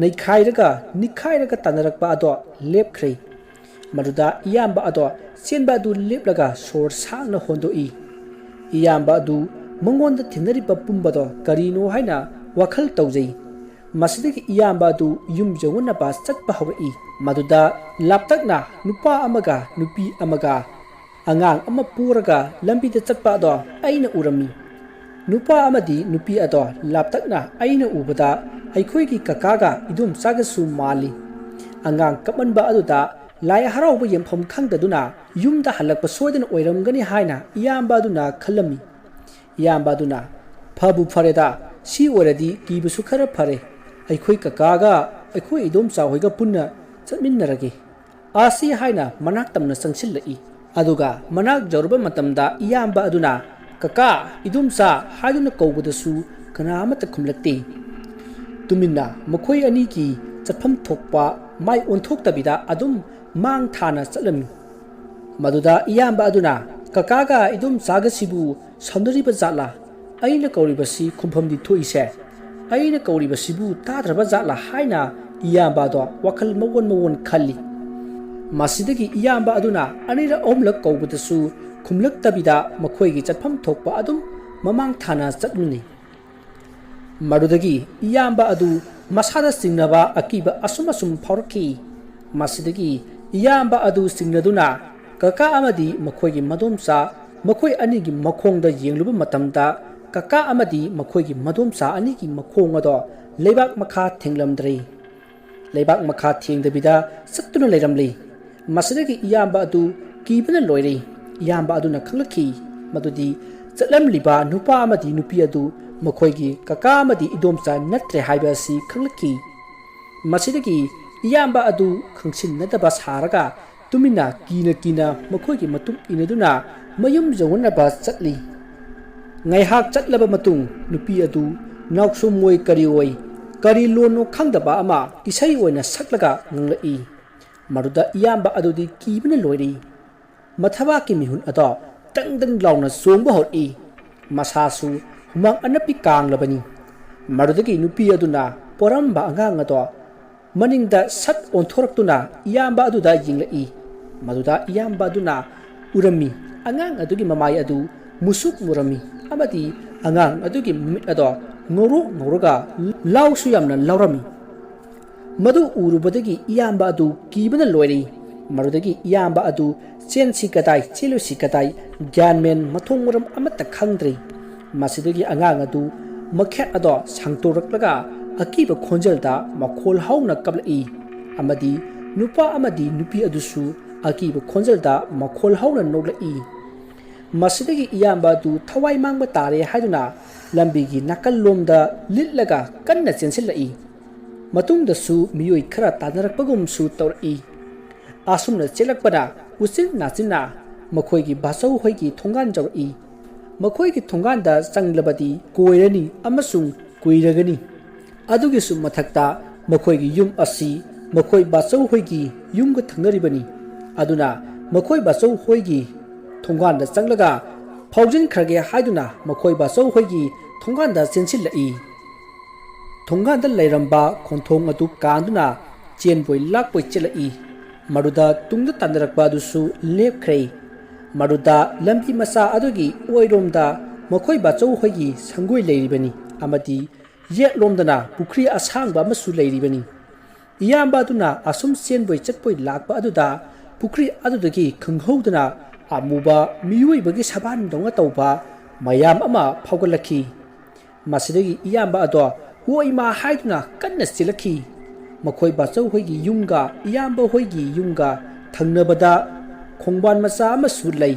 ꯅꯩꯈꯥꯏꯔꯒ ꯅꯤꯈꯥꯏꯔꯒ ꯇꯥꯟꯅꯔꯛꯄ ꯑꯗꯣ ꯂꯦꯞꯈ꯭ꯔꯦ꯫ ꯃꯗꯨꯗ ꯏꯌꯥꯝꯕ ꯑꯗꯣ ꯆꯦꯟꯕ ꯑꯗꯨ ꯂꯦꯞꯂꯒ ꯁꯣꯔ ꯁꯥꯡꯅ ꯍꯣꯟꯗꯣꯛꯏ꯫ ꯏꯌꯥꯝꯕ ꯑꯗꯨ ꯃꯉꯣꯟꯗ ꯊꯦꯡꯅꯔꯤꯕ ꯄꯨꯝꯕꯗꯣ ꯀꯔꯤꯅꯣ ꯍꯥꯏꯅ ꯋꯥꯈꯜ ꯇꯧꯖꯩ꯫ ꯃꯁꯤꯗꯒꯤ ꯏꯌꯥꯝꯕ ꯑꯗꯨ ꯌꯨꯝ ꯌꯧꯅꯅꯕ ꯆꯠꯄ ꯍꯧꯔꯛꯏ꯫ ꯃꯗꯨꯗ ꯂꯥꯞꯇꯛꯅ ꯅꯨꯄꯥ ꯑꯃꯒ ꯅꯨꯄꯤ ꯑꯃꯒ ꯑꯉꯥꯡ ꯑꯃ ꯄꯨꯔꯒ ꯂꯝꯕꯤꯗ ꯆꯠꯄ ꯑꯗꯣ ꯑꯩꯅ ꯎꯔꯝꯃꯤ꯫ ꯅꯨꯄꯥ ꯑꯃꯗꯤ ꯅꯨꯄꯤ ꯑꯗꯣ ꯂꯥꯞꯇꯛꯅ ꯑꯩꯅ ꯎꯕꯗ ꯑꯩꯈꯣꯏꯒꯤ ꯀꯀꯥꯒ ꯏꯗꯣꯝꯆꯥꯒꯁꯨ ꯃꯥꯜꯂꯤ꯫ ꯑꯉꯥꯡ ꯀꯞꯃꯟꯕ ꯑꯗꯨꯗ ꯂꯥꯏ ꯍꯔꯥꯎꯕ ꯌꯦꯡꯐꯝ ꯈꯪꯗꯗꯨꯅ ꯌꯨꯝꯗ ꯍꯜꯂꯛꯄ ꯁꯣꯏꯗꯅ ꯑꯣꯏꯔꯝꯒꯅꯤ ꯍꯥꯏꯅ ꯏꯌꯥꯝꯕ ꯑꯗꯨꯅ ꯈꯜꯂꯝꯃꯤ꯫ ꯏꯌꯥꯝꯕ ꯑꯗꯨꯅ, "ꯐꯕꯨ ꯐꯔꯦꯗ, ꯁꯤ ꯑꯣꯏꯔꯗꯤ ꯀꯤꯕꯁꯨ ꯈꯔ ꯐꯔꯦ꯫ ꯑꯩꯈꯣꯏ ꯀꯀꯥꯒ ꯑꯩꯈꯣꯏ ꯏꯗꯣꯝꯆꯥ ꯍꯣꯏꯒ ꯄꯨꯟꯅ ꯆꯠꯃꯤꯟꯅꯔꯒꯦ"꯫ ꯑꯥꯁꯤ ꯍꯥꯏꯅ ꯃꯅꯥꯛ ꯇꯝꯅ ꯆꯪꯁꯤꯜꯂꯛꯏ꯫ ꯑꯗꯨꯒ ꯃꯅꯥꯛ ꯌꯧꯔꯕ ꯃꯇꯝꯗ ꯏꯌꯥꯝꯕ ꯑꯗꯨꯅ "ꯀꯀꯥ, ꯏꯗꯣꯝꯆꯥ" ꯍꯥꯏꯗꯨꯅ ꯀꯧꯕꯗꯁꯨ ꯀꯅꯥ ꯑꯃꯠꯇ ꯈꯨꯝꯂꯛꯇꯦ꯫ ꯇꯨꯃꯤꯟꯅ ꯃꯈꯣꯏ ꯑꯅꯤꯒꯤ ꯆꯠꯐꯝ ꯊꯣꯛꯄ ꯃꯥꯏ ꯑꯣꯟꯊꯣꯛꯇꯕꯤꯗ ꯑꯗꯨꯝ ꯃꯥꯡ ꯊꯥꯅ ꯆꯠꯂꯝꯃꯤ꯫ ꯃꯗꯨꯗ ꯏꯌꯥꯝꯕ ꯑꯗꯨꯅ, "ꯀꯀꯥꯒ ꯏꯗꯣꯝꯆꯥꯒꯁꯤꯕꯨ ꯁꯥꯎꯅꯔꯤꯕ ꯖꯥꯠꯂꯥ? ꯑꯩꯅ ꯀꯧꯔꯤꯕꯁꯤ ꯈꯨꯝꯐꯝꯗꯤ ꯊꯣꯛꯏꯁꯦ꯫ ꯑꯩꯅ ꯀꯧꯔꯤꯕꯁꯤꯕꯨ ꯇꯥꯗ꯭ꯔꯕ ꯖꯥꯠꯂꯥ?" ꯍꯥꯏꯅ ꯏꯌꯥꯝꯕ ꯑꯗꯣ ꯋꯥꯈꯜ ꯃꯑꯣꯟ ꯃꯑꯣꯟ ꯈꯜꯂꯤ꯫ ꯃꯁꯤꯗꯒꯤ ꯏꯌꯥꯝꯕ ꯑꯗꯨꯅ ꯑꯅꯤꯔꯛ ꯑꯍꯨꯝꯂꯛ ꯀꯧꯕꯗꯁꯨ ꯈꯨꯝꯂꯛꯇꯕꯤꯗ ꯃꯈꯣꯏꯒꯤ ꯆꯠꯐꯝ ꯊꯣꯛꯄ ꯑꯗꯨꯝ ꯃꯃꯥꯡ ꯊꯥꯅ ꯆꯠꯂꯨꯅꯤ꯫ ꯃꯗꯨꯗꯒꯤ ꯏꯌꯥꯝꯕ ꯑꯗꯨ ꯃꯁꯥꯗ ꯆꯤꯡꯅꯕ ꯑꯀꯤꯕ ꯑꯁꯨꯝ ꯑꯁꯨꯝ ꯐꯥꯎꯔꯛꯈꯤ꯫ ꯃꯁꯤꯗꯒꯤ ꯏꯌꯥꯝꯕ ꯑꯗꯨ ꯆꯤꯡꯅꯗꯨꯅ ꯀꯀꯥ ꯑꯃꯗꯤ ꯃꯈꯣꯏꯒꯤ ꯃꯗꯣꯝꯆꯥ, ꯃꯈꯣꯏ ꯑꯅꯤꯒꯤ ꯃꯈꯣꯡꯗ ꯌꯦꯡꯂꯨꯕ ꯃꯇꯝꯗ, ꯀꯀꯥ ꯑꯃꯗꯤ ꯃꯈꯣꯏꯒꯤ ꯃꯗꯣꯝꯆꯥ ꯑꯅꯤꯒꯤ ꯃꯈꯣꯡ ꯑꯗꯣ ꯂꯩꯕꯥꯛ ꯃꯈꯥ ꯊꯦꯡꯂꯝꯗ꯭ꯔꯦ꯫ ꯂꯩꯕꯥꯛ ꯃꯈꯥ ꯊꯦꯡꯗꯕꯤꯗ ꯆꯠꯇꯨꯅ ꯂꯩꯔꯝꯂꯦ꯫ ꯃꯁꯤꯗꯒꯤ ꯏꯌꯥꯝꯕ ꯑꯗꯨ ꯀꯤꯕꯅ ꯂꯣꯏꯔꯦ꯫ ꯏꯌꯥꯝꯕ ꯑꯗꯨꯅ ꯈꯪꯂꯛꯈꯤ ꯃꯗꯨꯗꯤ ꯆꯠꯂꯝꯂꯤꯕ ꯅꯨꯄꯥ ꯑꯃꯗꯤ ꯅꯨꯄꯤ ꯑꯗꯨ ꯃꯈꯣꯏꯒꯤ ꯀꯀꯥ ꯑꯃꯗꯤ ꯏꯗꯣꯝꯆꯥ ꯅꯠꯇ꯭ꯔꯦ ꯍꯥꯏꯕ ꯑꯁꯤ ꯈꯪꯂꯛꯈꯤ꯫ ꯃꯁꯤꯗꯒꯤ ꯏꯌꯥꯝꯕ ꯑꯗꯨ ꯈꯪꯁꯤꯟꯅꯗꯕ ꯁꯥꯔꯒ ꯇꯨꯃꯤꯟꯅ ꯀꯤꯅ ꯀꯤꯅ ꯃꯈꯣꯏꯒꯤ ꯃꯇꯨꯡ ꯏꯟꯅꯗꯨꯅ ꯃꯌꯨꯝ ꯌꯧꯅꯅꯕ ꯆꯠꯂꯤ꯫ ꯉꯥꯏꯍꯥꯛ ꯆꯠꯂꯕ ꯃꯇꯨꯡ ꯅꯨꯄꯤ ꯑꯗꯨ ꯅꯥꯎꯁꯨꯝ ꯑꯣꯏ ꯀꯔꯤ ꯑꯣꯏ, ꯀꯔꯤ ꯂꯣꯟꯅꯣ ꯈꯪꯗꯕ ꯑꯃ ꯏꯁꯩ ꯑꯣꯏꯅ ꯁꯛꯂꯒ ꯉꯥꯡꯂꯛꯏ꯫ ꯃꯗꯨꯗ ꯏꯌꯥꯝꯕ ꯑꯗꯨꯗꯤ ꯀꯤꯕꯅ ꯂꯣꯏꯔꯤ꯫ ꯃꯊꯕꯥꯛꯀꯤ ꯃꯤꯍꯨꯟ ꯑꯗꯣ ꯗꯪ ꯗꯪ ꯂꯥꯎꯅ ꯆꯣꯡꯕ ꯍꯧꯔꯛꯏ꯫ ꯃꯁꯥꯁꯨ ꯍꯨꯃꯥꯡ ꯑꯅꯞꯄꯤ ꯀꯥꯡꯂꯕꯅꯤ꯫ ꯃꯗꯨꯗꯒꯤ ꯅꯨꯄꯤ ꯑꯗꯨꯅ ꯄꯣꯔꯝꯕ ꯑꯉꯥꯡ ꯑꯗꯣ ꯃꯅꯤꯡꯗ ꯁꯠ ꯑꯣꯟꯊꯣꯔꯛꯇꯨꯅ ꯏꯌꯥꯝꯕ ꯑꯗꯨꯗ ꯌꯦꯡꯂꯛꯏ꯫ ꯃꯗꯨꯗ ꯏꯌꯥꯝꯕ ꯑꯗꯨꯅ ꯎꯔꯝꯃꯤ꯫ ꯑꯉꯥꯡ ꯑꯗꯨꯒꯤ ꯃꯃꯥꯏ ꯑꯗꯨ ꯃꯨꯁꯨꯛ ꯃꯨꯔꯝꯃꯤ ꯑꯃꯗꯤ ꯑꯉꯥꯡ ꯑꯗꯨꯒꯤ ꯃꯃꯤꯠ ꯑꯗꯣ ꯉꯧꯔꯣꯛ ꯉꯧꯔꯒ ꯂꯥꯎꯁꯨ ꯌꯥꯝꯅ ꯂꯥꯎꯔꯝꯃꯤ꯫ ꯃꯗꯨ ꯎꯔꯨꯕꯗꯒꯤ ꯏꯌꯥꯝꯕ ꯑꯗꯨ ꯀꯤꯕꯅ ꯂꯣꯏꯔꯦ꯫ ꯃꯗꯨꯗꯒꯤ ꯏꯌꯥꯝꯕ ꯑꯗꯨ ꯆꯦꯟꯁꯤ ꯀꯗꯥꯏ, ꯆꯦꯜꯂꯨꯁꯤ ꯀꯗꯥꯏ, ꯒ꯭ꯌꯥꯟ ꯃꯦꯟ ꯃꯊꯣꯡ ꯃꯔꯝ ꯑꯃꯠꯇ ꯈꯪꯗ꯭ꯔꯦ꯫ ꯃꯁꯤꯗꯒꯤ ꯑꯉꯥꯡ ꯑꯗꯨ ꯃꯈꯦꯠ ꯑꯗꯣ ꯁꯥꯡꯇꯣꯔꯛꯂꯒ ꯑꯀꯤꯕ ꯈꯣꯟꯖꯦꯜꯗ ꯃꯈꯣꯜ ꯍꯧꯅ ꯀꯞꯂꯛꯏ ꯑꯃꯗꯤ ꯅꯨꯄꯥ ꯑꯃꯗꯤ ꯅꯨꯄꯤ ꯑꯗꯨꯁꯨ ꯑꯀꯤꯕ ꯈꯣꯟꯖꯦꯜꯗ ꯃꯈꯣꯜ ꯍꯧꯅ ꯅꯣꯛꯂꯛꯏ꯫ ꯃꯁꯤꯗꯒꯤ ꯏꯌꯥꯝꯕ ꯑꯗꯨ ꯊꯋꯥꯏ ꯃꯥꯡꯕ ꯇꯥꯔꯦ ꯍꯥꯏꯗꯨꯅ ꯂꯝꯕꯤꯒꯤ ꯅꯥꯀꯜꯂꯣꯝꯗ ꯂꯤꯠꯂꯒ ꯀꯟꯅ ꯆꯦꯟꯁꯤꯜꯂꯛꯏ꯫ ꯃꯇꯨꯡꯗꯁꯨ ꯃꯤꯑꯣꯏ ꯈꯔ ꯇꯥꯟꯅꯔꯛꯄꯒꯨꯝꯁꯨ ꯇꯧꯔꯛꯏ꯫ ꯑꯁꯨꯝꯅ ꯆꯦꯜꯂꯛꯄꯅ ꯎꯆꯤꯟ ꯅꯥꯆꯤꯟꯅ ꯃꯈꯣꯏꯒꯤ ꯕꯥꯆꯧ ꯍꯣꯏꯒꯤ ꯊꯣꯡꯒꯥꯟ ꯌꯧꯔꯛꯏ꯫ ꯃꯈꯣꯏꯒꯤ ꯊꯣꯡꯒꯥꯟꯗ ꯆꯪꯂꯕꯗꯤ ꯀꯣꯏꯔꯅꯤ ꯑꯃꯁꯨꯡ ꯀꯨꯏꯔꯒꯅꯤ꯫ ꯑꯗꯨꯒꯤꯁꯨ ꯃꯊꯛꯇ ꯃꯈꯣꯏꯒꯤ ꯌꯨꯝ ꯑꯁꯤ ꯃꯈꯣꯏ ꯕꯥꯆꯧ ꯍꯣꯏꯒꯤ ꯌꯨꯝꯒ ꯊꯪꯅꯔꯤꯕꯅꯤ꯫ ꯑꯗꯨꯅ ꯃꯈꯣꯏ ꯕꯥꯆꯧ ꯍꯣꯏꯒꯤ ꯊꯣꯡꯒꯥꯟꯗ ꯆꯪꯂꯒ ꯐꯥꯎꯖꯤꯟꯈ꯭ꯔꯒꯦ ꯍꯥꯏꯗꯨꯅ ꯃꯈꯣꯏ ꯕꯥꯆꯧ ꯍꯣꯏꯒꯤ ꯊꯣꯡꯒꯥꯟꯗ ꯆꯦꯟꯁꯤꯜꯂꯛꯏ꯫ ꯊꯣꯡꯒꯥꯟꯗ ꯂꯩꯔꯝꯕ ꯈꯣꯟꯊꯣꯡ ꯑꯗꯨ ꯀꯥꯟꯗꯨꯅ ꯆꯦꯟꯕꯣꯏ ꯂꯥꯛꯄꯣꯏ ꯆꯦꯜꯂꯛꯏ꯫ ꯃꯗꯨꯗ ꯇꯨꯡꯗ ꯇꯥꯟꯅꯔꯛꯄ ꯑꯗꯨꯁꯨ ꯂꯦꯞꯈ꯭ꯔꯦ꯫ ꯃꯗꯨꯗ ꯂꯝꯕꯤ ꯃꯆꯥ ꯑꯗꯨꯒꯤ ꯑꯣꯏꯔꯣꯝꯗ ꯃꯈꯣꯏ ꯕꯥꯆꯧ ꯍꯣꯏꯒꯤ ꯁꯪꯒꯣꯏ ꯂꯩꯔꯤꯕꯅꯤ ꯑꯃꯗꯤ ꯌꯦꯠꯂꯣꯝꯗꯅ ꯄꯨꯈ꯭ꯔꯤ ꯑꯁꯥꯡꯕ ꯑꯃꯁꯨ ꯂꯩꯔꯤꯕꯅꯤ꯫ ꯏꯌꯥꯝꯕ ꯑꯗꯨꯅ ꯑꯁꯨꯝ ꯆꯦꯟꯕꯣꯏ ꯆꯠꯄꯣꯏ ꯂꯥꯛꯄ ꯑꯗꯨꯗ ꯄꯨꯈ꯭ꯔꯤ ꯑꯗꯨꯗꯒꯤ ꯈꯪꯍꯧꯗꯅ ꯑꯃꯨꯕ ꯃꯤꯑꯣꯏꯕꯒꯤ ꯁꯕꯥꯟꯗꯧꯅ ꯇꯧꯕ ꯃꯌꯥꯝ ꯑꯃ ꯐꯥꯎꯒꯠꯂꯛꯈꯤ꯫ ꯃꯁꯤꯗꯒꯤ ꯏꯌꯥꯝꯕ ꯑꯗꯣ "ꯑꯣ ꯏꯃꯥ" ꯍꯥꯏꯗꯨꯅ ꯀꯟꯅ ꯆꯦꯜꯂꯛꯈꯤ꯫ ꯃꯈꯣꯏ ꯕꯥꯆꯧ ꯍꯣꯏꯒꯤ ꯌꯨꯝꯒ ꯏꯌꯥꯝꯕ ꯍꯣꯏꯒꯤ ꯌꯨꯝꯒ ꯊꯪꯅꯕꯗ ꯈꯣꯡꯕꯥꯟ ꯃꯆꯥ ꯑꯃꯁꯨ ꯂꯩ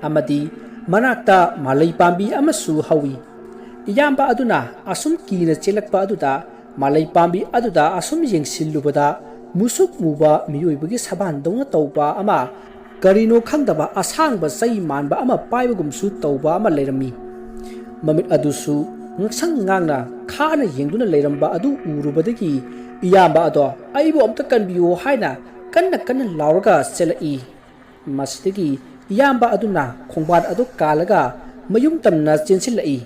ꯑꯃꯗꯤ ꯃꯅꯥꯛꯇ ꯃꯥꯂꯩ ꯄꯥꯝꯕꯤ ꯑꯃꯁꯨ ꯍꯧꯏ꯫ ꯏꯌꯥꯝꯕ ꯑꯗꯨꯅ ꯑꯁꯨꯝ ꯀꯤꯅ ꯆꯦꯜꯂꯛꯄ ꯑꯗꯨꯗ ꯃꯥꯂꯩ ꯄꯥꯝꯕꯤ ꯑꯗꯨꯗ ꯑꯁꯨꯝ ꯌꯦꯡꯁꯤꯜꯂꯨꯕꯗ ꯃꯨꯁꯨꯛ ꯃꯨꯕ ꯃꯤꯑꯣꯏꯕꯒꯤ ꯁꯕꯥꯟꯗꯧꯅ ꯇꯧꯕ ꯑꯃ, ꯀꯔꯤꯅꯣ ꯈꯪꯗꯕ ꯑꯁꯥꯡꯕ ꯆꯩ ꯃꯥꯟꯕ ꯑꯃ ꯄꯥꯏꯕꯒꯨꯝꯁꯨ ꯇꯧꯕ ꯑꯃ ꯂꯩꯔꯝꯃꯤ꯫ ꯃꯃꯤꯠ ꯑꯗꯨꯁꯨ ꯉꯛꯁꯪ ꯉꯥꯡꯅ ꯈꯥꯅ ꯌꯦꯡꯗꯨꯅ ꯂꯩꯔꯝꯕ ꯑꯗꯨ ꯎꯔꯨꯕꯗꯒꯤ ꯏꯌꯥꯝꯕ ꯑꯗꯣ "ꯑꯩꯕꯨ ꯑꯝꯇ ꯀꯟꯕꯤꯌꯨ" ꯍꯥꯏꯅ ꯀꯟꯅ ꯀꯟꯅ ꯂꯥꯎꯔꯒ ꯆꯦꯜꯂꯛꯏ꯫ ꯃꯁꯤꯗꯒꯤ ꯏꯌꯥꯝꯕ ꯑꯗꯨꯅ ꯈꯣꯡꯕꯥꯟ ꯑꯗꯨ ꯀꯥꯜꯂꯒ ꯃꯌꯨꯝ ꯇꯝꯅ ꯆꯦꯟꯁꯤꯜꯂꯛꯏ꯫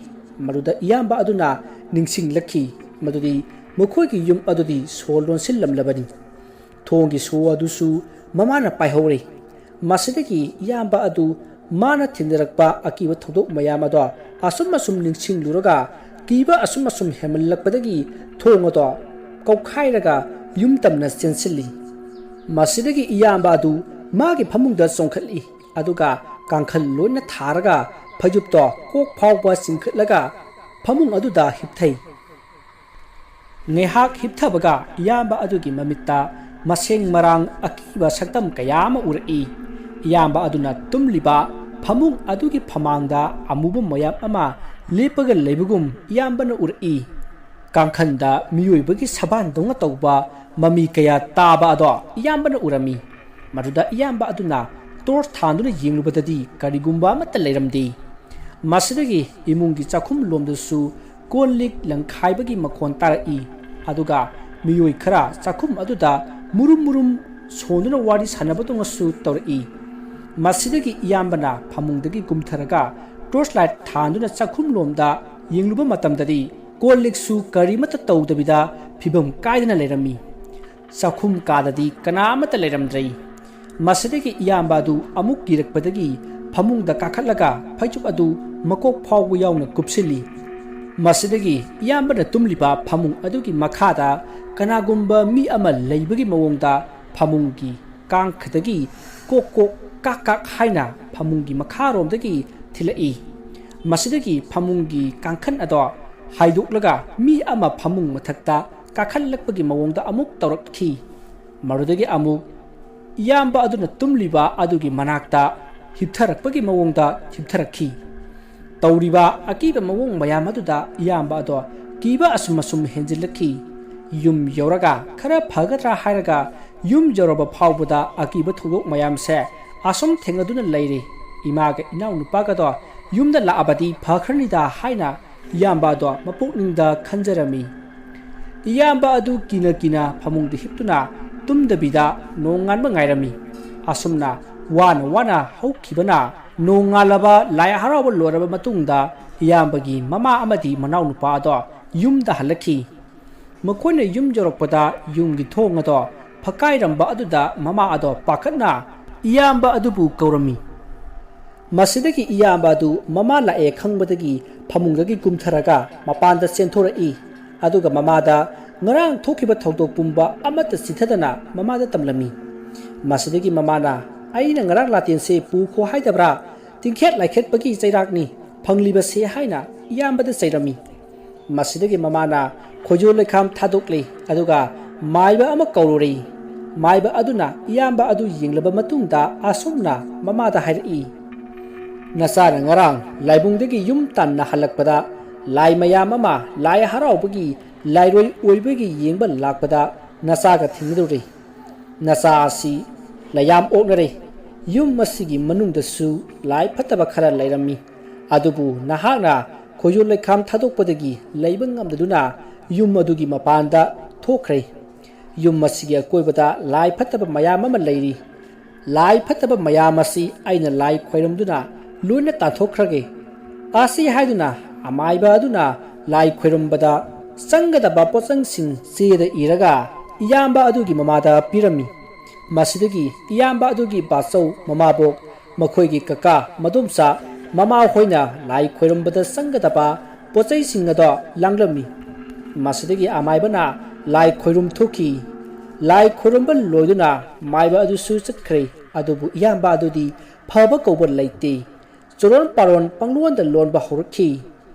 ꯃꯗꯨꯗ ꯏꯌꯥꯝꯕ ꯑꯗꯨꯅ ꯅꯤꯡꯁꯤꯡꯂꯛꯈꯤ ꯃꯗꯨꯗꯤ ꯃꯈꯣꯏꯒꯤ ꯌꯨꯝ ꯑꯗꯨꯗꯤ ꯁꯣ ꯂꯣꯟꯁꯤꯜꯂꯝꯂꯕꯅꯤ꯫ ꯊꯣꯡꯒꯤ ꯁꯣ ꯑꯗꯨꯁꯨ ꯃꯃꯥꯅ ꯄꯥꯏꯍꯧꯔꯦ꯫ ꯃꯁꯤꯗꯒꯤ ꯏꯌꯥꯝꯕ ꯑꯗꯨ ꯃꯥꯅ ꯊꯦꯡꯅꯔꯛꯄ ꯑꯀꯤꯕ ꯊꯧꯗꯣꯛ ꯃꯌꯥꯝ ꯑꯗꯣ ꯑꯁꯨꯝ ꯑꯁꯨꯝ ꯅꯤꯡꯁꯤꯡꯂꯨꯔꯒ ꯀꯤꯕ ꯑꯁꯨꯝ ꯑꯁꯨꯝ ꯍꯦꯟꯃꯜꯂꯛꯄꯗꯒꯤ ꯊꯣꯡ ꯑꯗꯣ ꯀꯧꯈꯥꯏꯔꯒ ꯌꯨꯝ ꯇꯝꯅ ꯆꯦꯟꯁꯤꯜꯂꯤ꯫ ꯃꯁꯤꯗꯒꯤ ꯏꯌꯥꯝꯕ ꯑꯗꯨ ꯃꯥꯒꯤ ꯐꯃꯨꯡꯗ ꯆꯣꯡꯈꯠꯂꯤ꯫ ꯑꯗꯨꯒ ꯀꯥꯡꯈꯜ ꯂꯣꯏꯅ ꯊꯥꯔꯒ ꯐꯩꯖꯨꯞꯇꯣ ꯀꯣꯛ ꯐꯥꯎꯕ ꯆꯤꯡꯈꯠꯂꯒ ꯐꯃꯨꯡ ꯑꯗꯨꯗ ꯍꯤꯞꯊꯩ꯫ ꯉꯥꯏꯍꯥꯛ ꯍꯤꯞꯊꯕꯒ ꯏꯌꯥꯝꯕ ꯑꯗꯨꯒꯤ ꯃꯃꯤꯠꯇ ꯃꯁꯦꯡ ꯃꯔꯥꯡ ꯑꯀꯤꯕ ꯁꯛꯇꯝ ꯀꯌꯥ ꯑꯃ ꯎꯔꯛꯏ꯫ ꯏꯌꯥꯝꯕ ꯑꯗꯨꯅ ꯇꯨꯝꯂꯤꯕ ꯐꯃꯨꯡ ꯑꯗꯨꯒꯤ ꯐꯃꯥꯡꯗ ꯑꯃꯨꯕ ꯃꯌꯥꯝ ꯑꯃ ꯂꯦꯞꯄꯒ ꯂꯩꯕꯒꯨꯝ ꯏꯌꯥꯝꯕꯅ ꯎꯔꯛꯏ꯫ ꯀꯥꯡꯈꯟꯗ ꯃꯤꯑꯣꯏꯕꯒꯤ ꯁꯕꯥꯟꯗꯧꯅ ꯇꯧꯕ ꯃꯃꯤ ꯀꯌꯥ ꯇꯥꯕ ꯑꯗꯣ ꯏꯌꯥꯝꯕꯅ ꯎꯔꯝꯃꯤ꯫ ꯃꯗꯨꯗ ꯏꯌꯥꯝꯕ ꯑꯗꯨꯅ ꯇꯣꯔꯆ ꯊꯥꯟꯗꯨꯅ ꯌꯦꯡꯂꯨꯕꯗꯗꯤ ꯀꯔꯤꯒꯨꯝꯕ ꯑꯃꯠꯇ ꯂꯩꯔꯝꯗꯦ꯫ ꯃꯁꯤꯗꯒꯤ ꯏꯃꯨꯡꯒꯤ ꯆꯥꯛꯈꯨꯝ ꯂꯣꯝꯗꯁꯨ ꯀꯣꯜ ꯂꯤꯛ ꯂꯪꯈꯥꯏꯕꯒꯤ ꯃꯈꯣꯟ ꯇꯥꯔꯛꯏ꯫ ꯑꯗꯨꯒ ꯃꯤꯑꯣꯏ ꯈꯔ ꯆꯥꯛꯈꯨꯝ ꯑꯗꯨꯗ ꯃꯨꯔꯨꯝ ꯃꯨꯔꯨꯝ ꯁꯣꯟꯗꯨꯅ ꯋꯥꯔꯤ ꯁꯥꯟꯅꯕꯗꯧꯅꯁꯨ ꯇꯧꯔꯛꯏ꯫ ꯃꯁꯤꯗꯒꯤ ꯏꯌꯥꯝꯕꯅ ꯐꯃꯨꯡꯗꯒꯤ ꯀꯨꯝꯊꯔꯒ ꯇꯣꯔꯆ ꯂꯥꯏꯠ ꯊꯥꯟꯗꯨꯅ ꯆꯥꯛꯈꯨꯝ ꯂꯣꯝꯗ ꯌꯦꯡꯂꯨꯕ ꯃꯇꯝꯗꯗꯤ ꯀꯣꯜ ꯂꯤꯛꯁꯨ ꯀꯔꯤꯃꯠꯇ ꯇꯧꯗꯕꯤꯗ ꯐꯤꯕꯝ ꯀꯥꯏꯗꯅ ꯂꯩꯔꯝꯃꯤ꯫ ꯆꯥꯛꯈꯨꯝ ꯀꯥꯗꯗꯤ ꯀꯅꯥ ꯑꯃꯠꯇ ꯂꯩꯔꯝꯗ꯭ꯔꯦ꯫ ꯃꯁꯤꯗꯒꯤ ꯏꯌꯥꯝꯕ ꯑꯗꯨ ꯑꯃꯨꯛ ꯀꯤꯔꯛꯄꯗꯒꯤ ꯐꯃꯨꯡꯗ ꯀꯥꯈꯠꯂꯒ ꯐꯩꯖꯨꯞ ꯑꯗꯨ ꯃꯀꯣꯛ ꯐꯥꯎꯕ ꯌꯥꯎꯅ ꯀꯨꯞꯁꯤꯜꯂꯤ꯫ ꯃꯁꯤꯗꯒꯤ ꯏꯌꯥꯝꯕꯅ ꯇꯨꯝꯂꯤꯕ ꯐꯃꯨꯡ ꯑꯗꯨꯒꯤ ꯃꯈꯥꯗ ꯀꯅꯥꯒꯨꯝꯕ ꯃꯤ ꯑꯃ ꯂꯩꯕꯒꯤ ꯃꯑꯣꯡꯗ ꯐꯃꯨꯡꯒꯤ ꯀꯥꯡꯈꯗꯒꯤ ꯀꯣꯛ ꯀꯣꯛ ꯀꯥꯛ ꯀꯥꯛ ꯍꯥꯏꯅ ꯐꯃꯨꯡꯒꯤ ꯃꯈꯥꯔꯣꯝꯗꯒꯤ ꯊꯤꯜꯂꯛꯏ꯫ ꯃꯁꯤꯗꯒꯤ ꯐꯃꯨꯡꯒꯤ ꯀꯥꯡꯈꯟ ꯑꯗꯣ ꯍꯥꯏꯗꯣꯛꯂꯒ ꯃꯤ ꯑꯃ ꯐꯃꯨꯡ ꯃꯊꯛꯇ ꯀꯥꯈꯠꯂꯛꯄꯒꯤ ꯃꯑꯣꯡꯗ ꯑꯃꯨꯛ ꯇꯧꯔꯛꯈꯤ꯫ ꯃꯗꯨꯗꯒꯤ ꯑꯃꯨꯛ ꯏꯌꯥꯝꯕ ꯑꯗꯨꯅ ꯇꯨꯝꯂꯤꯕ ꯑꯗꯨꯒꯤ ꯃꯅꯥꯛꯇ ꯍꯤꯞꯊꯔꯛꯄꯒꯤ ꯃꯑꯣꯡꯗ ꯍꯤꯞꯊꯔꯛꯈꯤ꯫ ꯇꯧꯔꯤꯕ ꯑꯀꯤꯕ ꯃꯑꯣꯡ ꯃꯌꯥꯝ ꯑꯗꯨꯗ ꯏꯌꯥꯝꯕ ꯑꯗꯣ ꯀꯤꯕ ꯑꯁꯨꯝ ꯑꯁꯨꯝ ꯍꯦꯟꯖꯤꯜꯂꯛꯈꯤ꯫ ꯌꯨꯝ ꯌꯧꯔꯒ ꯈꯔ ꯐꯒꯗ꯭ꯔꯥ ꯍꯥꯏꯔꯒ ꯌꯨꯝ ꯌꯧꯔꯕ ꯐꯥꯎꯕꯗ ꯑꯀꯤꯕ ꯊꯧꯗꯣꯛ ꯃꯌꯥꯝꯁꯦ ꯑꯁꯨꯝ ꯊꯦꯡꯅꯗꯨꯅ ꯂꯩꯔꯤ꯫ ꯏꯃꯥꯒ ꯏꯅꯥꯎꯅꯨꯄꯥꯒꯗꯣ ꯌꯨꯝꯗ ꯂꯥꯛꯑꯕꯗꯤ ꯐꯈ꯭ꯔꯅꯤꯗ ꯍꯥꯏꯅ ꯏꯌꯥꯝꯕ ꯑꯗꯣ ꯃꯄꯨꯛꯅꯤꯡꯗ ꯈꯟꯖꯔꯝꯃꯤ꯫ ꯏꯌꯥꯝꯕ ꯑꯗꯨ ꯀꯤꯅ ꯀꯤꯅ ꯐꯃꯨꯡꯗ ꯍꯤꯞꯇꯨꯅ ꯇꯨꯝꯗꯕꯤꯗ ꯅꯣꯡꯉꯥꯟꯕ ꯉꯥꯏꯔꯝꯃꯤ꯫ ꯑꯁꯨꯝꯅ ꯋꯥꯅ ꯋꯥꯅ ꯍꯧꯈꯤꯕꯅ ꯅꯣꯡꯉꯥꯜꯂꯕ ꯂꯥꯏ ꯍꯔꯥꯎꯕ ꯂꯣꯏꯔꯕ ꯃꯇꯨꯡꯗ ꯏꯌꯥꯝꯕꯒꯤ ꯃꯃꯥ ꯑꯃꯗꯤ ꯃꯅꯥꯎꯅꯨꯄꯥ ꯑꯗꯣ ꯌꯨꯝꯗ ꯍꯜꯂꯛꯈꯤ꯫ ꯃꯈꯣꯏꯅ ꯌꯨꯝ ꯌꯧꯔꯛꯄꯗ ꯌꯨꯝꯒꯤ ꯊꯣꯡ ꯑꯗꯣ ꯐꯛꯀꯥꯏꯔꯝꯕ ꯑꯗꯨꯗ ꯃꯃꯥ ꯑꯗꯣ ꯄꯥꯈꯠꯅ ꯏꯌꯥꯝꯕ ꯑꯗꯨꯕꯨ ꯀꯧꯔꯝꯃꯤ꯫ ꯃꯁꯤꯗꯒꯤ ꯏꯌꯥꯝꯕ ꯑꯗꯨ ꯃꯃꯥ ꯂꯥꯛꯑꯦ ꯈꯪꯕꯗꯒꯤ ꯐꯃꯨꯡꯗꯒꯤ ꯀꯨꯝꯊꯔꯒ ꯃꯄꯥꯟꯗ ꯆꯦꯟꯊꯣꯔꯛꯏ꯫ ꯑꯗꯨꯒ ꯃꯃꯥꯗ ꯉꯔꯥꯡ ꯊꯣꯛꯈꯤꯕ ꯊꯧꯗꯣꯛ ꯄꯨꯝꯕ ꯑꯃꯠꯇ ꯆꯤꯊꯗꯅ ꯃꯃꯥꯗ ꯇꯝꯂꯝꯃꯤ꯫ ꯃꯁꯤꯗꯒꯤ ꯃꯃꯥꯅ "ꯑꯩꯅ ꯉꯔꯥꯡ ꯂꯥꯇꯦꯟꯁꯦ ꯄꯨꯈꯣ ꯍꯥꯏꯗꯕ꯭ꯔꯥ? ꯇꯤꯡꯈꯦꯠ ꯂꯥꯏꯈꯦꯠꯄꯒꯤ ꯆꯩꯔꯥꯛꯅꯤ ꯐꯪꯂꯤꯕꯁꯦ" ꯍꯥꯏꯅ ꯏꯌꯥꯝꯕꯗ ꯆꯩꯔꯝꯃꯤ꯫ ꯃꯁꯤꯗꯒꯤ ꯃꯃꯥꯅ ꯈꯣꯏꯖꯣ ꯂꯩꯈꯥꯝ ꯊꯥꯗꯣꯛꯂꯦ, ꯑꯗꯨꯒ ꯃꯥꯏꯕ ꯑꯃ ꯀꯧꯔꯨꯔꯦ꯫ ꯃꯥꯏꯕ ꯑꯗꯨꯅ ꯏꯌꯥꯝꯕ ꯑꯗꯨ ꯌꯦꯡꯂꯕ ꯃꯇꯨꯡꯗ ꯑꯁꯨꯝꯅ ꯃꯃꯥꯗ ꯍꯥꯏꯔꯛꯏ, "ꯅꯆꯥꯅ ꯉꯔꯥꯡ ꯂꯥꯏꯕꯨꯡꯗꯒꯤ ꯌꯨꯝ ꯇꯥꯟꯅ ꯍꯜꯂꯛꯄꯗ ꯂꯥꯏ ꯃꯌꯥꯝ ꯑꯃ ꯂꯥꯏ ꯍꯔꯥꯎꯕꯒꯤ ꯂꯥꯏꯔꯣꯏ ꯑꯣꯏꯕꯒꯤ ꯌꯦꯡꯕ ꯂꯥꯛꯄꯗ ꯅꯆꯥꯒ ꯊꯦꯡꯅꯔꯨꯔꯦ꯫ ꯅꯆꯥ ꯑꯁꯤ ꯂꯥꯏꯌꯥꯝ ꯑꯣꯛꯅꯔꯦ꯫ ꯌꯨꯝ ꯑꯁꯤꯒꯤ ꯃꯅꯨꯡꯗꯁꯨ ꯂꯥꯏ ꯐꯠꯇꯕ ꯈꯔ ꯂꯩꯔꯝꯃꯤ꯫ ꯑꯗꯨꯕꯨ ꯅꯍꯥꯛꯅ ꯈꯣꯏꯖꯣ ꯂꯩꯈꯥꯝ ꯊꯥꯗꯣꯛꯄꯗꯒꯤ ꯂꯩꯕ ꯉꯝꯗꯗꯨꯅ ꯌꯨꯝ ꯑꯗꯨꯒꯤ ꯃꯄꯥꯟꯗ ꯊꯣꯛꯈ꯭ꯔꯦ꯫ ꯌꯨꯝ ꯑꯁꯤꯒꯤ ꯑꯀꯣꯏꯕꯗ ꯂꯥꯏ ꯐꯠꯇꯕ ꯃꯌꯥꯝ ꯑꯃ ꯂꯩꯔꯤ꯫ ꯂꯥꯏ ꯐꯠꯇꯕ ꯃꯌꯥꯝ ꯑꯁꯤ ꯑꯩꯅ ꯂꯥꯏ ꯈꯣꯏꯔꯝꯗꯨꯅ ꯂꯣꯏꯅ ꯇꯥꯟꯊꯣꯛꯈ꯭ꯔꯒꯦ꯫ ꯑꯁꯤ ꯍꯥꯏꯗꯨꯅ ꯑꯃꯥꯏꯕ ꯑꯗꯨꯅ ꯂꯥꯏ ꯈꯣꯏꯔꯝꯕꯗ ꯆꯪꯒꯗꯕ ꯄꯣꯠꯆꯪꯁꯤꯡ ꯆꯦꯗ ꯏꯔꯒ ꯏꯌꯥꯝꯕ ꯑꯗꯨꯒꯤ ꯃꯃꯥꯗ ꯄꯤꯔꯝꯃꯤ꯫ ꯃꯁꯤꯗꯒꯤ ꯏꯌꯥꯝꯕ ꯑꯗꯨꯒꯤ ꯕꯥꯆꯧ, ꯃꯃꯥꯕꯣꯛ, ꯃꯈꯣꯏꯒꯤ ꯀꯀꯥ, ꯃꯗꯣꯝꯆꯥ, ꯃꯃꯥ ꯍꯣꯏꯅ ꯂꯥꯏ ꯈꯣꯏꯔꯝꯕꯗ ꯆꯪꯒꯗꯕ ꯄꯣꯠꯆꯩꯁꯤꯡ ꯑꯗꯣ ꯂꯥꯡꯂꯝꯃꯤ꯫ ꯃꯁꯤꯗꯒꯤ ꯑꯃꯥꯏꯕꯅ ꯂꯥꯏ ꯈꯣꯏꯔꯨꯝ ꯊꯣꯛꯈꯤ꯫ ꯂꯥꯏ ꯈꯣꯏꯔꯨꯝꯕ ꯂꯣꯏꯗꯨꯅ ꯃꯥꯏꯕ ꯑꯗꯨꯁꯨ ꯆꯠꯈ꯭ꯔꯦ꯫ ꯑꯗꯨꯕꯨ ꯏꯌꯥꯝꯕ ꯑꯗꯨꯗꯤ ꯐꯕ ꯀꯧꯕ ꯂꯩꯇꯦ꯫ ꯆꯨꯔꯣꯟ ꯄꯥꯔꯣꯟ ꯄꯪꯂꯣꯟꯗ ꯂꯣꯟꯕ ꯍꯧꯔꯛꯈꯤ꯫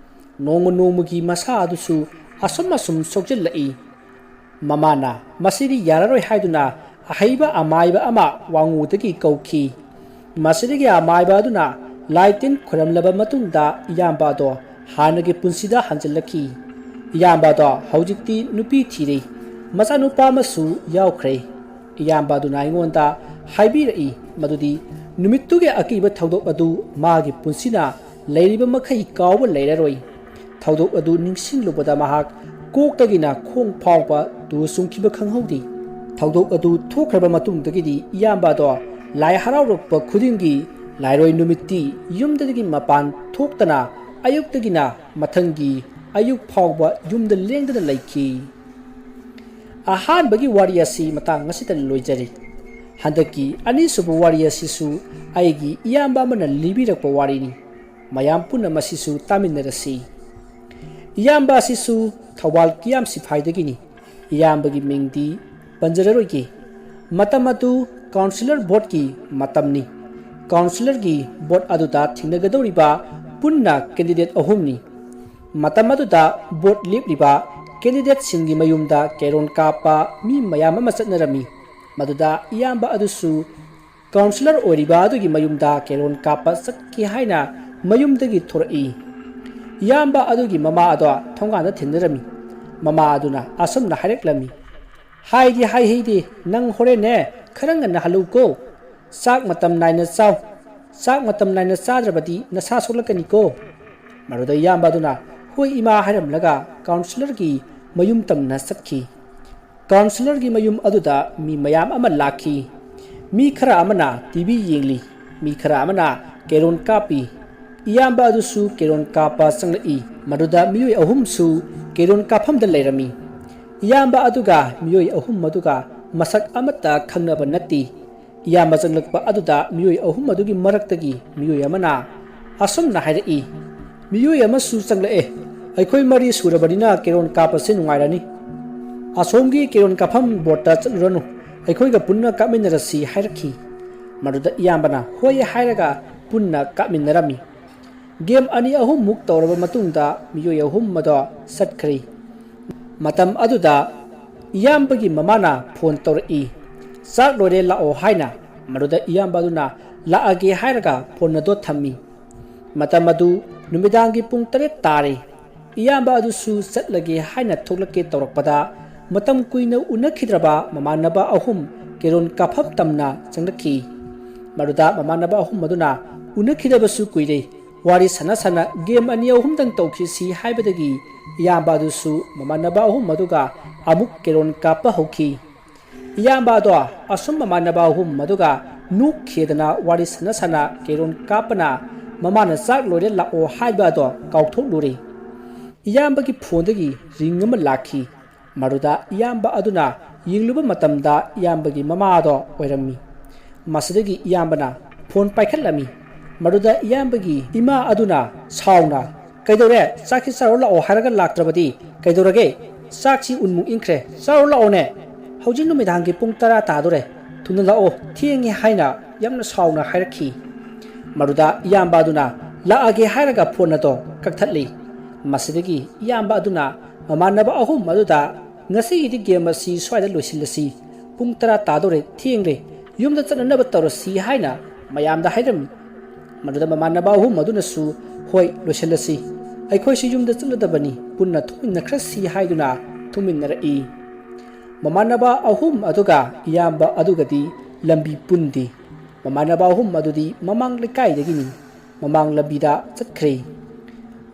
ꯅꯣꯡꯃ ꯅꯣꯡꯃꯒꯤ ꯃꯁꯥ ꯑꯗꯨꯁꯨ ꯑꯁꯨꯝ ꯑꯁꯨꯝ ꯁꯣꯛꯆꯤꯜꯂꯛꯏ꯫ ꯃꯃꯥꯅ ꯃꯁꯤꯗꯤ ꯌꯥꯔꯔꯣꯏ ꯍꯥꯏꯗꯨꯅ ꯑꯍꯩꯕ ꯑꯃꯥꯏꯕ ꯑꯃ ꯋꯥꯉꯨꯗꯒꯤ ꯀꯧꯈꯤ꯫ ꯃꯁꯤꯗꯒꯤ ꯑꯃꯥꯏꯕ ꯑꯗꯨꯅ ꯂꯥꯏ ꯇꯤꯟ ꯈꯣꯏꯔꯝꯂꯕ ꯃꯇꯨꯡꯗ ꯏꯌꯥꯝꯕ ꯑꯗꯣ ꯍꯥꯟꯅꯒꯤ ꯄꯨꯟꯁꯤꯗ ꯍꯟꯖꯤꯜꯂꯛꯈꯤ꯫ ꯏꯌꯥꯝꯕꯗꯣ ꯍꯧꯖꯤꯛꯇꯤ ꯅꯨꯄꯤ ꯊꯤꯔꯦ, ꯃꯆꯥꯅꯨꯄꯥ ꯑꯃꯁꯨ ꯌꯥꯎꯈ꯭ꯔꯦ꯫ ꯏꯌꯥꯝꯕ ꯑꯗꯨꯅ ꯑꯩꯉꯣꯟꯗ ꯍꯥꯏꯕꯤꯔꯛꯏ ꯃꯗꯨꯗꯤ ꯅꯨꯃꯤꯠꯇꯨꯒꯤ ꯑꯀꯤꯕ ꯊꯧꯗꯣꯛ ꯑꯗꯨ ꯃꯥꯒꯤ ꯄꯨꯟꯁꯤꯅ ꯂꯩꯔꯤꯕ ꯃꯈꯩ ꯀꯥꯎꯕ ꯂꯩꯔꯔꯣꯏ꯫ ꯊꯧꯗꯣꯛ ꯑꯗꯨ ꯅꯤꯡꯁꯤꯡꯂꯨꯕꯗ ꯃꯍꯥꯛ ꯀꯣꯛꯇꯒꯤꯅ ꯈꯣꯡ ꯐꯥꯎꯕ ꯇꯨ ꯆꯨꯡꯈꯤꯕ ꯈꯪꯍꯧꯗꯦ꯫ ꯊꯧꯗꯣꯛ ꯑꯗꯨ ꯊꯣꯛꯈ꯭ꯔꯕ ꯃꯇꯨꯡꯗꯒꯤꯗꯤ ꯏꯌꯥꯝꯕ ꯑꯗꯣ ꯂꯥꯏ ꯍꯔꯥꯎꯔꯛꯄ ꯈꯨꯗꯤꯡꯒꯤ ꯂꯥꯏꯔꯣꯏ ꯅꯨꯃꯤꯠꯇꯤ ꯌꯨꯝꯗꯒꯤ ꯃꯄꯥꯟ ꯊꯣꯛꯇꯅ ꯑꯌꯨꯛꯇꯒꯤꯅ ꯃꯊꯪꯒꯤ ꯑꯌꯨꯛ ꯐꯥꯎꯕ ꯌꯨꯝꯗ ꯂꯦꯡꯗꯅ ꯂꯩꯈꯤ꯫ ꯑꯍꯥꯟꯕꯒꯤ ꯋꯥꯔꯤ ꯑꯁꯤ ꯃꯇꯥꯡ ꯑꯁꯤꯗ ꯂꯣꯏꯖꯔꯤ꯫ ꯍꯟꯗꯛꯀꯤ ꯑꯅꯤꯁꯨꯕ ꯋꯥꯔꯤ ꯑꯁꯤꯁꯨ ꯑꯩꯒꯤ ꯏꯌꯥꯝꯕ ꯑꯃꯅ ꯂꯤꯕꯤꯔꯛꯄ ꯋꯥꯔꯤꯅꯤ꯫ ꯃꯌꯥꯝ ꯄꯨꯟꯅ ꯃꯁꯤꯁꯨ ꯇꯥꯃꯤꯟꯅꯔꯁꯤ꯫ ꯏꯌꯥꯝꯕ ꯑꯁꯤꯁꯨ ꯊꯧꯕꯥꯜ ꯀꯤꯌꯥꯝ ꯁꯤꯐꯥꯏꯗꯒꯤꯅꯤ꯫ ꯏꯌꯥꯝꯕꯒꯤ ꯃꯤꯡꯗꯤ ꯄꯟꯖꯔꯔꯣꯏꯒꯦ꯫ ꯃꯇꯝ ꯑꯗꯨ ꯀꯥꯎꯟꯁꯤꯂꯔ ꯚꯣꯠꯀꯤ ꯃꯇꯝꯅꯤ꯫ ꯀꯥꯎꯟꯁꯤꯂꯔꯒꯤ ꯚꯣꯠ ꯑꯗꯨꯗ ꯊꯦꯡꯅꯒꯗꯧꯔꯤꯕ ꯄꯨꯟꯅ ꯀꯦꯟꯗꯤꯗꯦꯠ ꯑꯍꯨꯝꯅꯤ꯫ ꯃꯇꯝ ꯑꯗꯨꯗ ꯚꯣꯠ ꯂꯦꯞꯂꯤꯕ ꯀꯦꯟꯗꯤꯗꯦꯠꯁꯤꯡꯒꯤ ꯃꯌꯨꯝꯗ ꯀꯦꯔꯣꯟ ꯀꯥꯞꯄ ꯃꯤ ꯃꯌꯥꯝ ꯑꯃ ꯆꯠꯅꯔꯝꯃꯤ꯫ ꯃꯗꯨꯗ ꯏꯌꯥꯝꯕ ꯑꯗꯨꯁꯨ ꯀꯥꯎꯟꯁꯤꯂꯔ ꯑꯣꯏꯔꯤꯕ ꯑꯗꯨꯒꯤ ꯃꯌꯨꯝꯗ ꯀꯦꯔꯣꯟ ꯀꯥꯞꯄ ꯆꯠꯀꯦ ꯍꯥꯏꯅ ꯃꯌꯨꯝꯗꯒꯤ ꯊꯣꯔꯛꯏ꯫ ꯏꯌꯥꯝꯕ ꯑꯗꯨꯒꯤ ꯃꯃꯥ ꯑꯗꯣ ꯊꯣꯡꯒꯥꯟꯗ ꯊꯦꯡꯅꯔꯝꯃꯤ꯫ ꯃꯃꯥ ꯑꯗꯨꯅ ꯑꯁꯨꯝꯅ ꯍꯥꯏꯔꯛꯂꯝꯃꯤ, "ꯍꯥꯏꯗꯤ ꯍꯥꯏꯍꯩꯗꯦ, ꯅꯪ ꯍꯣꯔꯦꯟꯅꯦ ꯈꯔ ꯉꯟꯅ ꯍꯜꯂꯛꯎꯀꯣ꯫ ꯆꯥꯛ ꯃꯇꯝ ꯅꯥꯏꯅ ꯆꯥꯎ꯫ ꯆꯥꯛ ꯃꯇꯝ ꯅꯥꯏꯅ ꯆꯥꯗ꯭ꯔꯕꯗꯤ ꯅꯁꯥ ꯁꯣꯛꯂꯛꯀꯅꯤꯀꯣ"꯫ ꯃꯗꯨꯗ ꯏꯌꯥꯝꯕ ꯑꯗꯨꯅ "ꯍꯣꯏ ꯏꯃꯥ" ꯍꯥꯏꯔꯝꯂꯒ ꯀꯥꯎꯟꯁꯤꯂꯔꯒꯤ ꯃꯌꯨꯝ ꯇꯝꯅ ꯆꯠꯈꯤ꯫ ꯀꯥꯎꯟꯁꯤꯂꯔꯒꯤ ꯃꯌꯨꯝ ꯑꯗꯨꯗ ꯃꯤ ꯃꯌꯥꯝ ꯑꯃ ꯂꯥꯛꯈꯤ꯫ ꯃꯤ ꯈꯔ ꯑꯃꯅ ꯇꯤ ꯚꯤ ꯌꯦꯡꯂꯤ, ꯃꯤ ꯈꯔ ꯑꯃꯅ ꯀꯦꯔꯣꯟ ꯀꯥꯞꯄꯤ꯫ ꯏꯌꯥꯝꯕ ꯑꯗꯨꯁꯨ ꯀꯦꯔꯣꯟ ꯀꯥꯞꯄ ꯆꯪꯂꯛꯏ꯫ ꯃꯗꯨꯗ ꯃꯤꯑꯣꯏ ꯑꯍꯨꯝꯁꯨ ꯀꯦꯔꯣꯟ ꯀꯥꯞꯐꯝꯗ ꯂꯩꯔꯝꯃꯤ꯫ ꯏꯌꯥꯝꯕ ꯑꯗꯨꯒ ꯃꯤꯑꯣꯏ ꯑꯍꯨꯝ ꯑꯗꯨꯒ ꯃꯁꯛ ꯑꯃꯠꯇ ꯈꯪꯅꯕ ꯅꯠꯇꯦ꯫ ꯏꯌꯥꯝꯕ ꯆꯪꯂꯛꯄ ꯑꯗꯨꯗ ꯃꯤꯑꯣꯏ ꯑꯍꯨꯝ ꯑꯗꯨꯒꯤ ꯃꯔꯛꯇꯒꯤ ꯃꯤꯑꯣꯏ ꯑꯃꯅ ꯑꯁꯨꯝꯅ ꯍꯥꯏꯔꯛꯏ, "ꯃꯤꯑꯣꯏ ꯑꯃꯁꯨ ꯆꯪꯂꯛꯑꯦ꯫ ꯑꯩꯈꯣꯏ ꯃꯔꯤ ꯁꯨꯔꯕꯅꯤꯅ ꯀꯦꯔꯣꯟ ꯀꯥꯞꯄꯁꯦ ꯅꯨꯡꯉꯥꯏꯔꯅꯤ꯫ ꯑꯁꯣꯝꯒꯤ ꯀꯦꯔꯣꯟ ꯀꯥꯞꯐꯝ ꯕꯣꯠꯇ ꯆꯠꯂꯨꯔꯅꯨ, ꯑꯩꯈꯣꯏꯒ ꯄꯨꯟꯅ ꯀꯥꯞꯃꯤꯟꯅꯔꯁꯤ" ꯍꯥꯏꯔꯛꯈꯤ꯫ ꯃꯗꯨꯗ ꯏꯌꯥꯝꯕꯅ "ꯍꯣꯏ" ꯍꯥꯏꯔꯒ ꯄꯨꯟꯅ ꯀꯥꯞꯃꯤꯟꯅꯔꯝꯃꯤ꯫ ꯒꯦꯝ ꯑꯅꯤ ꯑꯍꯨꯝꯃꯨꯛ ꯇꯧꯔꯕ ꯃꯇꯨꯡꯗ ꯃꯤꯑꯣꯏ ꯑꯍꯨꯝ ꯑꯗꯣ ꯆꯠꯈ꯭ꯔꯦ꯫ ꯃꯇꯝ ꯑꯗꯨꯗ ꯏꯌꯥꯝꯕꯒꯤ ꯃꯃꯥꯅ ꯐꯣꯟ ꯇꯧꯔꯛꯏ, "ꯆꯥꯛ ꯂꯣꯏꯔꯦ, ꯂꯥꯛꯑꯣ" ꯍꯥꯏꯅ꯫ ꯃꯗꯨꯗ ꯏꯌꯥꯝꯕ ꯑꯗꯨꯅ "ꯂꯥꯛꯑꯒꯦ" ꯍꯥꯏꯔꯒ ꯐꯣꯟ ꯑꯗꯣ ꯊꯝꯃꯤ꯫ ꯃꯇꯝ ꯑꯗꯨ ꯅꯨꯃꯤꯗꯥꯡꯒꯤ ꯄꯨꯡ ꯇꯔꯦꯠ ꯇꯥꯔꯦ꯫ ꯏꯌꯥꯝꯕ ꯑꯗꯨꯁꯨ ꯆꯠꯂꯒꯦ ꯍꯥꯏꯅ ꯊꯣꯛꯂꯛꯀꯦ ꯇꯧꯔꯛꯄꯗ, ꯃꯇꯝ ꯀꯨꯏꯅ ꯎꯅꯈꯤꯗ꯭ꯔꯕ ꯃꯃꯥꯟꯅꯕ ꯑꯍꯨꯝ ꯀꯦꯔꯣꯟ ꯀꯥꯞꯐꯝ ꯇꯝꯅ ꯆꯪꯂꯛꯈꯤ꯫ ꯃꯗꯨꯗ ꯃꯃꯥꯟꯅꯕ ꯑꯍꯨꯝ ꯑꯗꯨꯅ ꯎꯅꯈꯤꯗꯕꯁꯨ ꯀꯨꯏꯔꯦ, ꯋꯥꯔꯤ ꯁꯥꯟꯅ ꯁꯥꯟꯅ ꯒꯦꯝ ꯑꯅꯤ ꯑꯍꯨꯝꯗꯪ ꯇꯧꯈꯤꯁꯤ ꯍꯥꯏꯕꯗꯒꯤ ꯏꯌꯥꯝꯕ ꯑꯗꯨꯁꯨ ꯃꯃꯥꯟꯅꯕ ꯑꯍꯨꯝ ꯑꯗꯨꯒ ꯑꯃꯨꯛ ꯀꯦꯔꯣꯟ ꯀꯥꯞꯄ ꯍꯧꯈꯤ꯫ ꯏꯌꯥꯝꯕ ꯑꯗꯣ ꯑꯁꯨꯝ ꯃꯃꯥꯟꯅꯕ ꯑꯍꯨꯝ ꯑꯗꯨꯒ ꯅꯣꯛꯈꯤꯗꯅ ꯋꯥꯔꯤ ꯁꯥꯟꯅ ꯁꯥꯟꯅ ꯀꯦꯔꯣꯟ ꯀꯥꯞꯄꯅ ꯃꯃꯥꯅ ꯆꯥꯛ ꯂꯣꯏꯔꯦ ꯂꯥꯛꯑꯣ ꯍꯥꯏꯕ ꯑꯗꯣ ꯀꯥꯎꯊꯣꯛꯂꯨꯔꯦ꯫ ꯏꯌꯥꯝꯕꯒꯤ ꯐꯣꯟꯗꯒꯤ ꯔꯤꯡ ꯑꯃ ꯂꯥꯛꯈꯤ꯫ ꯃꯗꯨꯗ ꯏꯌꯥꯝꯕ ꯑꯗꯨꯅ ꯌꯦꯡꯂꯨꯕ ꯃꯇꯝꯗ ꯏꯌꯥꯝꯕꯒꯤ ꯃꯃꯥꯗꯣ ꯑꯣꯏꯔꯝꯃꯤ꯫ ꯃꯁꯤꯗꯒꯤ ꯏꯌꯥꯝꯕꯅ ꯐꯣꯟ ꯄꯥꯏꯈꯠꯂꯝꯃꯤ꯫ ꯃꯗꯨꯗ ꯏꯌꯥꯝꯕꯒꯤ ꯏꯃꯥ ꯑꯗꯨꯅ ꯁꯥꯎꯅ, "ꯀꯩꯗꯧꯔꯦ? ꯆꯥꯛꯁꯤ ꯆꯥꯔꯨ ꯂꯥꯛꯑꯣ ꯍꯥꯏꯔꯒ ꯂꯥꯛꯇ꯭ꯔꯕꯗꯤ ꯀꯩꯗꯧꯔꯒꯦ? ꯆꯥꯛꯁꯤ ꯎꯟꯃꯨꯛ ꯏꯪꯈ꯭ꯔꯦ, ꯆꯥꯔꯨ ꯂꯥꯛꯑꯣꯅꯦ꯫ ꯍꯧꯖꯤꯛ ꯅꯨꯃꯤꯗꯥꯡꯒꯤ ꯄꯨꯡ ꯇꯔꯥ ꯇꯥꯗꯣꯔꯦ, ꯊꯨꯅ ꯂꯥꯛꯑꯣ, ꯊꯦꯡꯉꯦ" ꯍꯥꯏꯅ ꯌꯥꯝꯅ ꯁꯥꯎꯅ ꯍꯥꯏꯔꯛꯈꯤ꯫ ꯃꯗꯨꯗ ꯏꯌꯥꯝꯕ ꯑꯗꯨꯅ ꯂꯥꯛꯑꯒꯦ ꯍꯥꯏꯔꯒ ꯐꯣꯟ ꯑꯗꯣ ꯀꯛꯊꯠꯂꯤ꯫ ꯃꯁꯤꯗꯒꯤ ꯏꯌꯥꯝꯕ ꯑꯗꯨꯅ ꯃꯃꯥꯟꯅꯕ ꯑꯍꯨꯝ ꯑꯗꯨꯗ, "ꯉꯁꯤꯒꯤꯗꯤ ꯒꯦꯝ ꯑꯁꯤ ꯁ꯭ꯋꯥꯏꯗ ꯂꯣꯏꯁꯤꯜꯂꯁꯤ, ꯄꯨꯡ ꯇꯔꯥ ꯇꯥꯗꯣꯔꯦ, ꯊꯦꯡꯂꯦ, ꯌꯨꯝꯗ ꯆꯠꯅꯅꯕ ꯇꯧꯔꯁꯤ" ꯍꯥꯏꯅ ꯃꯌꯥꯝꯗ ꯍꯥꯏꯔꯝꯃꯤ꯫ ꯃꯗꯨꯗ ꯃꯃꯥꯟꯅꯕ ꯑꯍꯨꯝ ꯑꯗꯨꯅꯁꯨ, "ꯍꯣꯏ, ꯂꯣꯏꯁꯤꯜꯂꯁꯤ, ꯑꯩꯈꯣꯏꯁꯨ ꯌꯨꯝꯗ ꯆꯠꯂꯗꯕꯅꯤ, ꯄꯨꯟꯅ ꯊꯣꯛꯃꯤꯟꯅꯈ꯭ꯔꯁꯤ" ꯍꯥꯏꯗꯨꯅ ꯊꯣꯛꯃꯤꯟꯅꯔꯛꯏ꯫ ꯃꯃꯥꯟꯅꯕ ꯑꯍꯨꯝ ꯑꯗꯨꯒ ꯏꯌꯥꯝꯕ ꯑꯗꯨꯒꯗꯤ ꯂꯝꯕꯤ ꯄꯨꯟꯗꯦ꯫ ꯃꯃꯥꯟꯅꯕ ꯑꯍꯨꯝ ꯑꯗꯨꯗꯤ ꯃꯃꯥꯡ ꯂꯩꯀꯥꯏꯗꯒꯤꯅꯤ, ꯃꯃꯥꯡ ꯂꯝꯕꯤꯗ ꯆꯠꯈ꯭ꯔꯦ꯫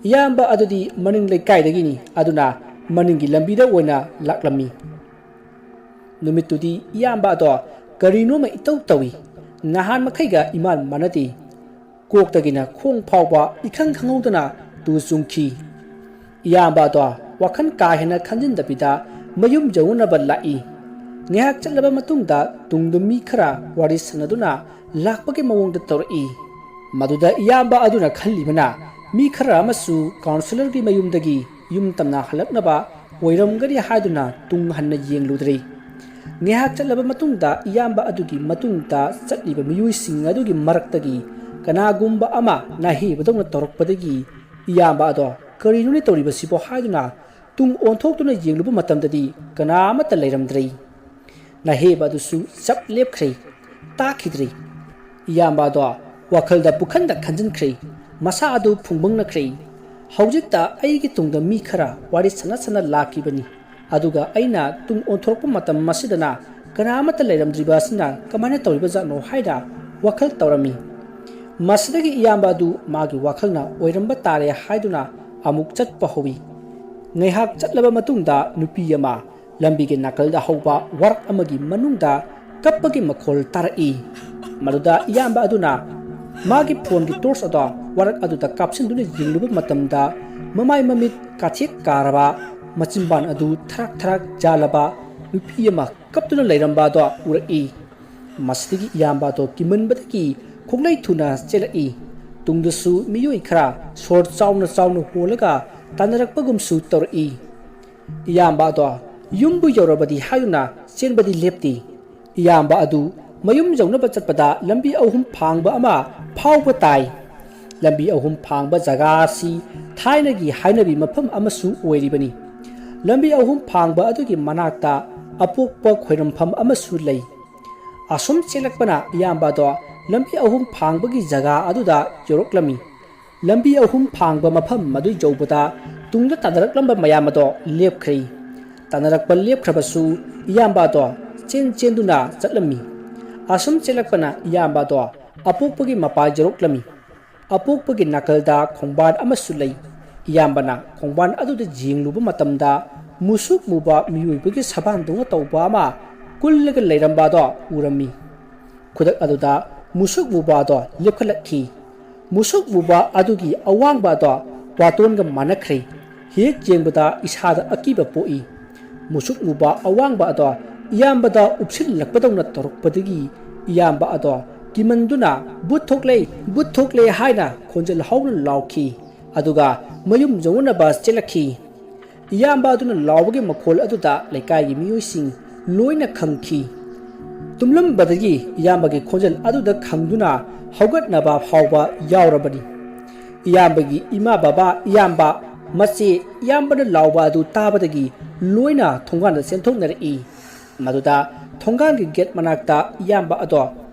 ꯏꯌꯥꯝꯕ ꯑꯗꯨꯗꯤ ꯃꯅꯤꯡ ꯂꯩꯀꯥꯏꯗꯒꯤꯅꯤ, ꯑꯗꯨꯅ ꯃꯅꯤꯡꯒꯤ ꯂꯝꯕꯤꯗ ꯑꯣꯏꯅ ꯂꯥꯛꯂꯝꯃꯤ꯫ ꯅꯨꯃꯤꯠꯇꯨꯗꯤ ꯏꯌꯥꯝꯕ ꯑꯗꯣ ꯀꯔꯤꯅꯣꯃ ꯏꯇꯧ ꯇꯧꯏ꯫ ꯅꯍꯥꯟ ꯃꯈꯩꯒ ꯏꯃꯥꯟ ꯃꯥꯟꯅꯗꯦ꯫ ꯀꯣꯛꯇꯒꯤꯅ ꯈꯣꯡ ꯐꯥꯎꯕ ꯏꯈꯪ ꯈꯪꯍꯧꯗꯅ ꯇꯨ ꯆꯨꯡꯈꯤ꯫ ꯏꯌꯥꯝꯕ ꯑꯗꯣ ꯋꯥꯈꯜ ꯀꯥ ꯍꯦꯟꯅ ꯈꯟꯖꯤꯟꯗꯕꯤꯗ ꯃꯌꯨꯝ ꯌꯧꯅꯅꯕ ꯂꯥꯛꯏ꯫ ꯉꯥꯏꯍꯥꯛ ꯆꯠꯂꯕ ꯃꯇꯨꯡꯗ ꯇꯨꯡꯗ ꯃꯤ ꯈꯔ ꯋꯥꯔꯤ ꯁꯥꯟꯅꯗꯨꯅ ꯂꯥꯛꯄꯒꯤ ꯃꯑꯣꯡꯗ ꯇꯧꯔꯛꯏ꯫ ꯃꯗꯨꯗ ꯏꯌꯥꯝꯕ ꯑꯗꯨꯅ ꯈꯜꯂꯤꯕꯅ, ꯃꯤ ꯈꯔ ꯑꯃꯁꯨ ꯀꯥꯎꯟꯁꯤꯂꯔꯒꯤ ꯃꯌꯨꯝꯗꯒꯤ ꯌꯨꯝ ꯇꯝꯅ ꯍꯜꯂꯛꯅꯕ ꯑꯣꯏꯔꯝꯒꯅꯤ ꯍꯥꯏꯗꯨꯅ ꯇꯨꯡ ꯍꯟꯅ ꯌꯦꯡꯂꯨꯗ꯭ꯔꯦ꯫ ꯉꯥꯏꯍꯥꯛ ꯆꯠꯂꯕ ꯃꯇꯨꯡꯗ ꯏꯌꯥꯝꯕ ꯑꯗꯨꯒꯤ ꯃꯇꯨꯡꯗ ꯆꯠꯂꯤꯕ ꯃꯤꯑꯣꯏꯁꯤꯡ ꯑꯗꯨꯒꯤ ꯃꯔꯛꯇꯒꯤ ꯀꯅꯥꯒꯨꯝꯕ ꯑꯃ ꯅꯥꯍꯦꯕꯗꯧꯅ ꯇꯧꯔꯛꯄꯗꯒꯤ ꯏꯌꯥꯝꯕ ꯑꯗꯣ "ꯀꯔꯤꯅꯣꯅꯦ ꯇꯧꯔꯤꯕꯁꯤꯕꯣ?" ꯍꯥꯏꯗꯨꯅ ꯇꯨꯡ ꯑꯣꯟꯊꯣꯛꯇꯨꯅ ꯌꯦꯡꯂꯨꯕ ꯃꯇꯝꯗꯗꯤ ꯀꯅꯥ ꯑꯃꯠꯇ ꯂꯩꯔꯝꯗ꯭ꯔꯦ꯫ ꯅꯥꯍꯦꯕ ꯑꯗꯨꯁꯨ ꯆꯞ ꯂꯦꯞꯈ꯭ꯔꯦ, ꯇꯥꯈꯤꯗ꯭ꯔꯦ꯫ ꯏꯌꯥꯝꯕ ꯑꯗꯣ ꯋꯥꯈꯜꯗ ꯄꯨꯈꯟꯗ ꯈꯟꯖꯤꯟꯈ꯭ꯔꯦ, ꯃꯁꯥ ꯑꯗꯨ ꯐꯨꯡꯕꯪꯅꯈ꯭ꯔꯦ꯫ ꯍꯧꯖꯤꯛꯇ ꯑꯩꯒꯤ ꯇꯨꯡꯗ ꯃꯤ ꯈꯔ ꯋꯥꯔꯤ ꯁꯥꯟꯅ ꯁꯥꯟꯅ ꯂꯥꯛꯈꯤꯕꯅꯤ꯫ ꯑꯗꯨꯒ ꯑꯩꯅ ꯇꯨꯡ ꯑꯣꯟꯊꯣꯔꯛꯄ ꯃꯇꯝ ꯑꯁꯤꯗꯅ ꯀꯅꯥ ꯑꯃꯠꯇ ꯂꯩꯔꯝꯗ꯭ꯔꯤꯕ ꯑꯁꯤꯅ ꯀꯃꯥꯏꯅ ꯇꯧꯔꯤꯕꯖꯥꯠꯅꯣ ꯍꯥꯏꯅ ꯋꯥꯈꯜ ꯇꯧꯔꯝꯃꯤ꯫ ꯃꯁꯤꯗꯒꯤ ꯏꯌꯥꯝꯕ ꯑꯗꯨ ꯃꯥꯒꯤ ꯋꯥꯈꯜꯅ ꯑꯣꯏꯔꯝꯕ ꯇꯥꯔꯦ ꯍꯥꯏꯗꯨꯅ ꯑꯃꯨꯛ ꯆꯠꯄ ꯍꯧꯏ꯫ ꯉꯥꯏꯍꯥꯛ ꯆꯠꯂꯕ ꯃꯇꯨꯡꯗ ꯅꯨꯄꯤ ꯑꯃ ꯂꯝꯕꯤꯒꯤ ꯅꯥꯀꯜꯗ ꯍꯧꯕ ꯋꯥꯔꯛ ꯑꯃꯒꯤ ꯃꯅꯨꯡꯗ ꯀꯞꯄꯒꯤ ꯃꯈꯣꯜ ꯇꯥꯔꯛꯏ꯫ ꯃꯗꯨꯗ ꯏꯌꯥꯝꯕ ꯑꯗꯨꯅ ꯃꯥꯒꯤ ꯐꯣꯟꯒꯤ ꯇꯣꯔꯆ ꯑꯗꯣ ꯋꯥꯔꯛ ꯑꯗꯨꯗ ꯀꯥꯞꯁꯤꯟꯗꯨꯅ ꯌꯦꯡꯂꯨꯕ ꯃꯇꯝꯗ ꯃꯃꯥꯏ ꯃꯃꯤꯠ ꯀꯥꯊꯦꯛ ꯀꯥꯔꯕ, ꯃꯆꯤꯟꯕꯥꯟ ꯑꯗꯨ ꯊꯔꯥꯛ ꯊꯔꯥꯛ ꯌꯥꯜꯂꯕ ꯅꯨꯄꯤ ꯑꯃ ꯀꯞꯇꯨꯅ ꯂꯩꯔꯝꯕ ꯑꯗꯣ ꯎꯔꯛꯏ꯫ ꯃꯁꯤꯗꯒꯤ ꯏꯌꯥꯝꯕ ꯑꯗꯣ ꯀꯤꯃꯟꯕꯗꯒꯤ ꯈꯣꯡꯂꯩ ꯊꯨꯅ ꯆꯦꯜꯂꯛꯏ꯫ ꯇꯨꯡꯗꯁꯨ ꯃꯤꯑꯣꯏ ꯈꯔ ꯁꯣꯔ ꯆꯥꯎꯅ ꯆꯥꯎꯅ ꯍꯣꯜꯂꯒ ꯇꯥꯟꯅꯔꯛꯄꯒꯨꯝꯁꯨ ꯇꯧꯔꯛꯏ꯫ ꯏꯌꯥꯝꯕ ꯑꯗꯣ ꯌꯨꯝꯕꯨ ꯌꯧꯔꯕꯗꯤ ꯍꯥꯏꯗꯨꯅ ꯆꯦꯟꯕꯗꯤ ꯂꯦꯞꯇꯦ꯫ ꯏꯌꯥꯝꯕ ꯑꯗꯨ ꯃꯌꯨꯝ ꯌꯧꯅꯕ ꯆꯠꯄꯗ ꯂꯝꯕꯤ ꯑꯍꯨꯝ ꯐꯥꯡꯕ ꯑꯃ ꯐꯥꯎꯕ ꯇꯥꯏ꯫ ꯂꯝꯕꯤ ꯑꯍꯨꯝ ꯐꯥꯡꯕ ꯖꯒꯥ ꯑꯁꯤ ꯊꯥꯏꯅꯒꯤ ꯍꯥꯏꯅꯕꯤ ꯃꯐꯝ ꯑꯃꯁꯨ ꯑꯣꯏꯔꯤꯕꯅꯤ꯫ ꯂꯝꯕꯤ ꯑꯍꯨꯝ ꯐꯥꯡꯕ ꯑꯗꯨꯒꯤ ꯃꯅꯥꯛꯇ ꯑꯄꯣꯛꯄ ꯈꯣꯏꯔꯝꯐꯝ ꯑꯃꯁꯨ ꯂꯩ꯫ ꯑꯁꯨꯝ ꯆꯦꯜꯂꯛꯄꯅ ꯏꯌꯥꯝꯕ ꯑꯗꯣ ꯂꯝꯕꯤ ꯑꯍꯨꯝ ꯐꯥꯡꯕꯒꯤ ꯖꯒꯥ ꯑꯗꯨꯗ ꯌꯧꯔꯛꯂꯝꯃꯤ꯫ ꯂꯝꯕꯤ ꯑꯍꯨꯝ ꯐꯥꯡꯕ ꯃꯐꯝ ꯑꯗꯨ ꯌꯧꯕꯗ ꯇꯨꯡꯗ ꯇꯥꯟꯅꯔꯛꯂꯝꯕ ꯃꯌꯥꯝ ꯑꯗꯣ ꯂꯦꯞꯈ꯭ꯔꯦ꯫ ꯇꯥꯟꯅꯔꯛꯄ ꯂꯦꯞꯈ꯭ꯔꯕꯁꯨ ꯏꯌꯥꯝꯕ ꯑꯗꯣ ꯆꯦꯟ ꯆꯦꯟꯗꯨꯅ ꯆꯠꯂꯝꯃꯤ꯫ ꯑꯁꯨꯝ ꯆꯦꯜꯂꯛꯄꯅ ꯏꯌꯥꯝꯕ ꯑꯗꯣ ꯑꯄꯣꯛꯄꯒꯤ ꯃꯄꯥ ꯌꯧꯔꯛꯂꯝꯃꯤ꯫ ꯑꯄꯣꯛꯄꯒꯤ ꯅꯥꯀꯜꯗ ꯈꯣꯡꯕꯥꯟ ꯑꯃꯁꯨ ꯂꯩ꯫ ꯏꯌꯥꯝꯕꯅ ꯈꯣꯡꯕꯥꯟ ꯑꯗꯨꯗ ꯌꯦꯡꯂꯨꯕ ꯃꯇꯝꯗ ꯃꯨꯁꯨꯛ ꯃꯨꯕ ꯃꯤꯑꯣꯏꯕꯒꯤ ꯁꯕꯥꯟꯗꯧꯅ ꯇꯧꯕ ꯑꯃ ꯀꯨꯜꯂꯒ ꯂꯩꯔꯝꯕ ꯑꯗꯣ ꯎꯔꯝꯃꯤ꯫ ꯈꯨꯗꯛ ꯑꯗꯨꯗ ꯃꯨꯁꯨꯛ ꯃꯨꯕ ꯑꯗꯣ ꯂꯦꯞꯈꯠꯂꯛꯈꯤ꯫ ꯃꯨꯁꯨꯛ ꯃꯨꯕ ꯑꯗꯨꯒꯤ ꯑꯋꯥꯡꯕ ꯑꯗꯣ ꯋꯥꯇꯣꯟꯒ ꯃꯥꯟꯅꯈ꯭ꯔꯦ꯫ ꯍꯦꯛ ꯌꯦꯡꯕꯗ ꯏꯁꯥꯗ ꯑꯀꯤꯕ ꯄꯣꯛꯏ꯫ ꯃꯨꯁꯨꯛ ꯃꯨꯕ ꯑꯋꯥꯡꯕ ꯑꯗꯣ ꯏꯌꯥꯝꯕꯗ ꯎꯞꯁꯤꯜꯂꯛꯄꯗꯧꯅ ꯇꯧꯔꯛꯄꯗꯒꯤ ꯏꯌꯥꯝꯕ ꯑꯗꯣ ꯀꯤꯃꯟꯗꯨꯅ "ꯚꯨꯠ ꯊꯣꯛꯂꯦ, ꯚꯨꯠ ꯊꯣꯛꯂꯦ" ꯍꯥꯏꯅ ꯈꯣꯟꯖꯦꯜ ꯍꯧꯅ ꯂꯥꯎꯈꯤ꯫ ꯑꯗꯨꯒ ꯃꯌꯨꯝ ꯌꯧꯅꯅꯕ ꯆꯦꯜꯂꯛꯈꯤ꯫ ꯏꯌꯥꯝꯕ ꯑꯗꯨꯅ ꯂꯥꯎꯕꯒꯤ ꯃꯈꯣꯜ ꯑꯗꯨꯗ ꯂꯩꯀꯥꯏꯒꯤ ꯃꯤꯑꯣꯏꯁꯤꯡ ꯂꯣꯏꯅ ꯈꯪꯈꯤ꯫ ꯇꯨꯝꯂꯝꯕꯗꯒꯤ ꯏꯌꯥꯝꯕꯒꯤ ꯈꯣꯟꯖꯦꯜ ꯑꯗꯨꯗ ꯈꯪꯗꯨꯅ ꯍꯧꯒꯠꯅꯕ ꯐꯥꯎꯕ ꯌꯥꯎꯔꯕꯅꯤ꯫ ꯏꯌꯥꯝꯕꯒꯤ ꯏꯃꯥ ꯕꯕꯥ, ꯏꯌꯥꯝꯕ, ꯃꯆꯦ, ꯏꯌꯥꯝꯕꯅ ꯂꯥꯎꯕ ꯑꯗꯨ ꯇꯥꯕꯗꯒꯤ ꯂꯣꯏꯅ ꯊꯣꯡꯒꯥꯟꯗ ꯆꯦꯟꯊꯣꯛꯅꯔꯛꯏ꯫ ꯃꯗꯨꯗ ꯊꯣꯡꯒꯥꯟꯒꯤ ꯒꯦꯠ ꯃꯅꯥꯛꯇ ꯏꯌꯥꯝꯕ ꯑꯗꯣ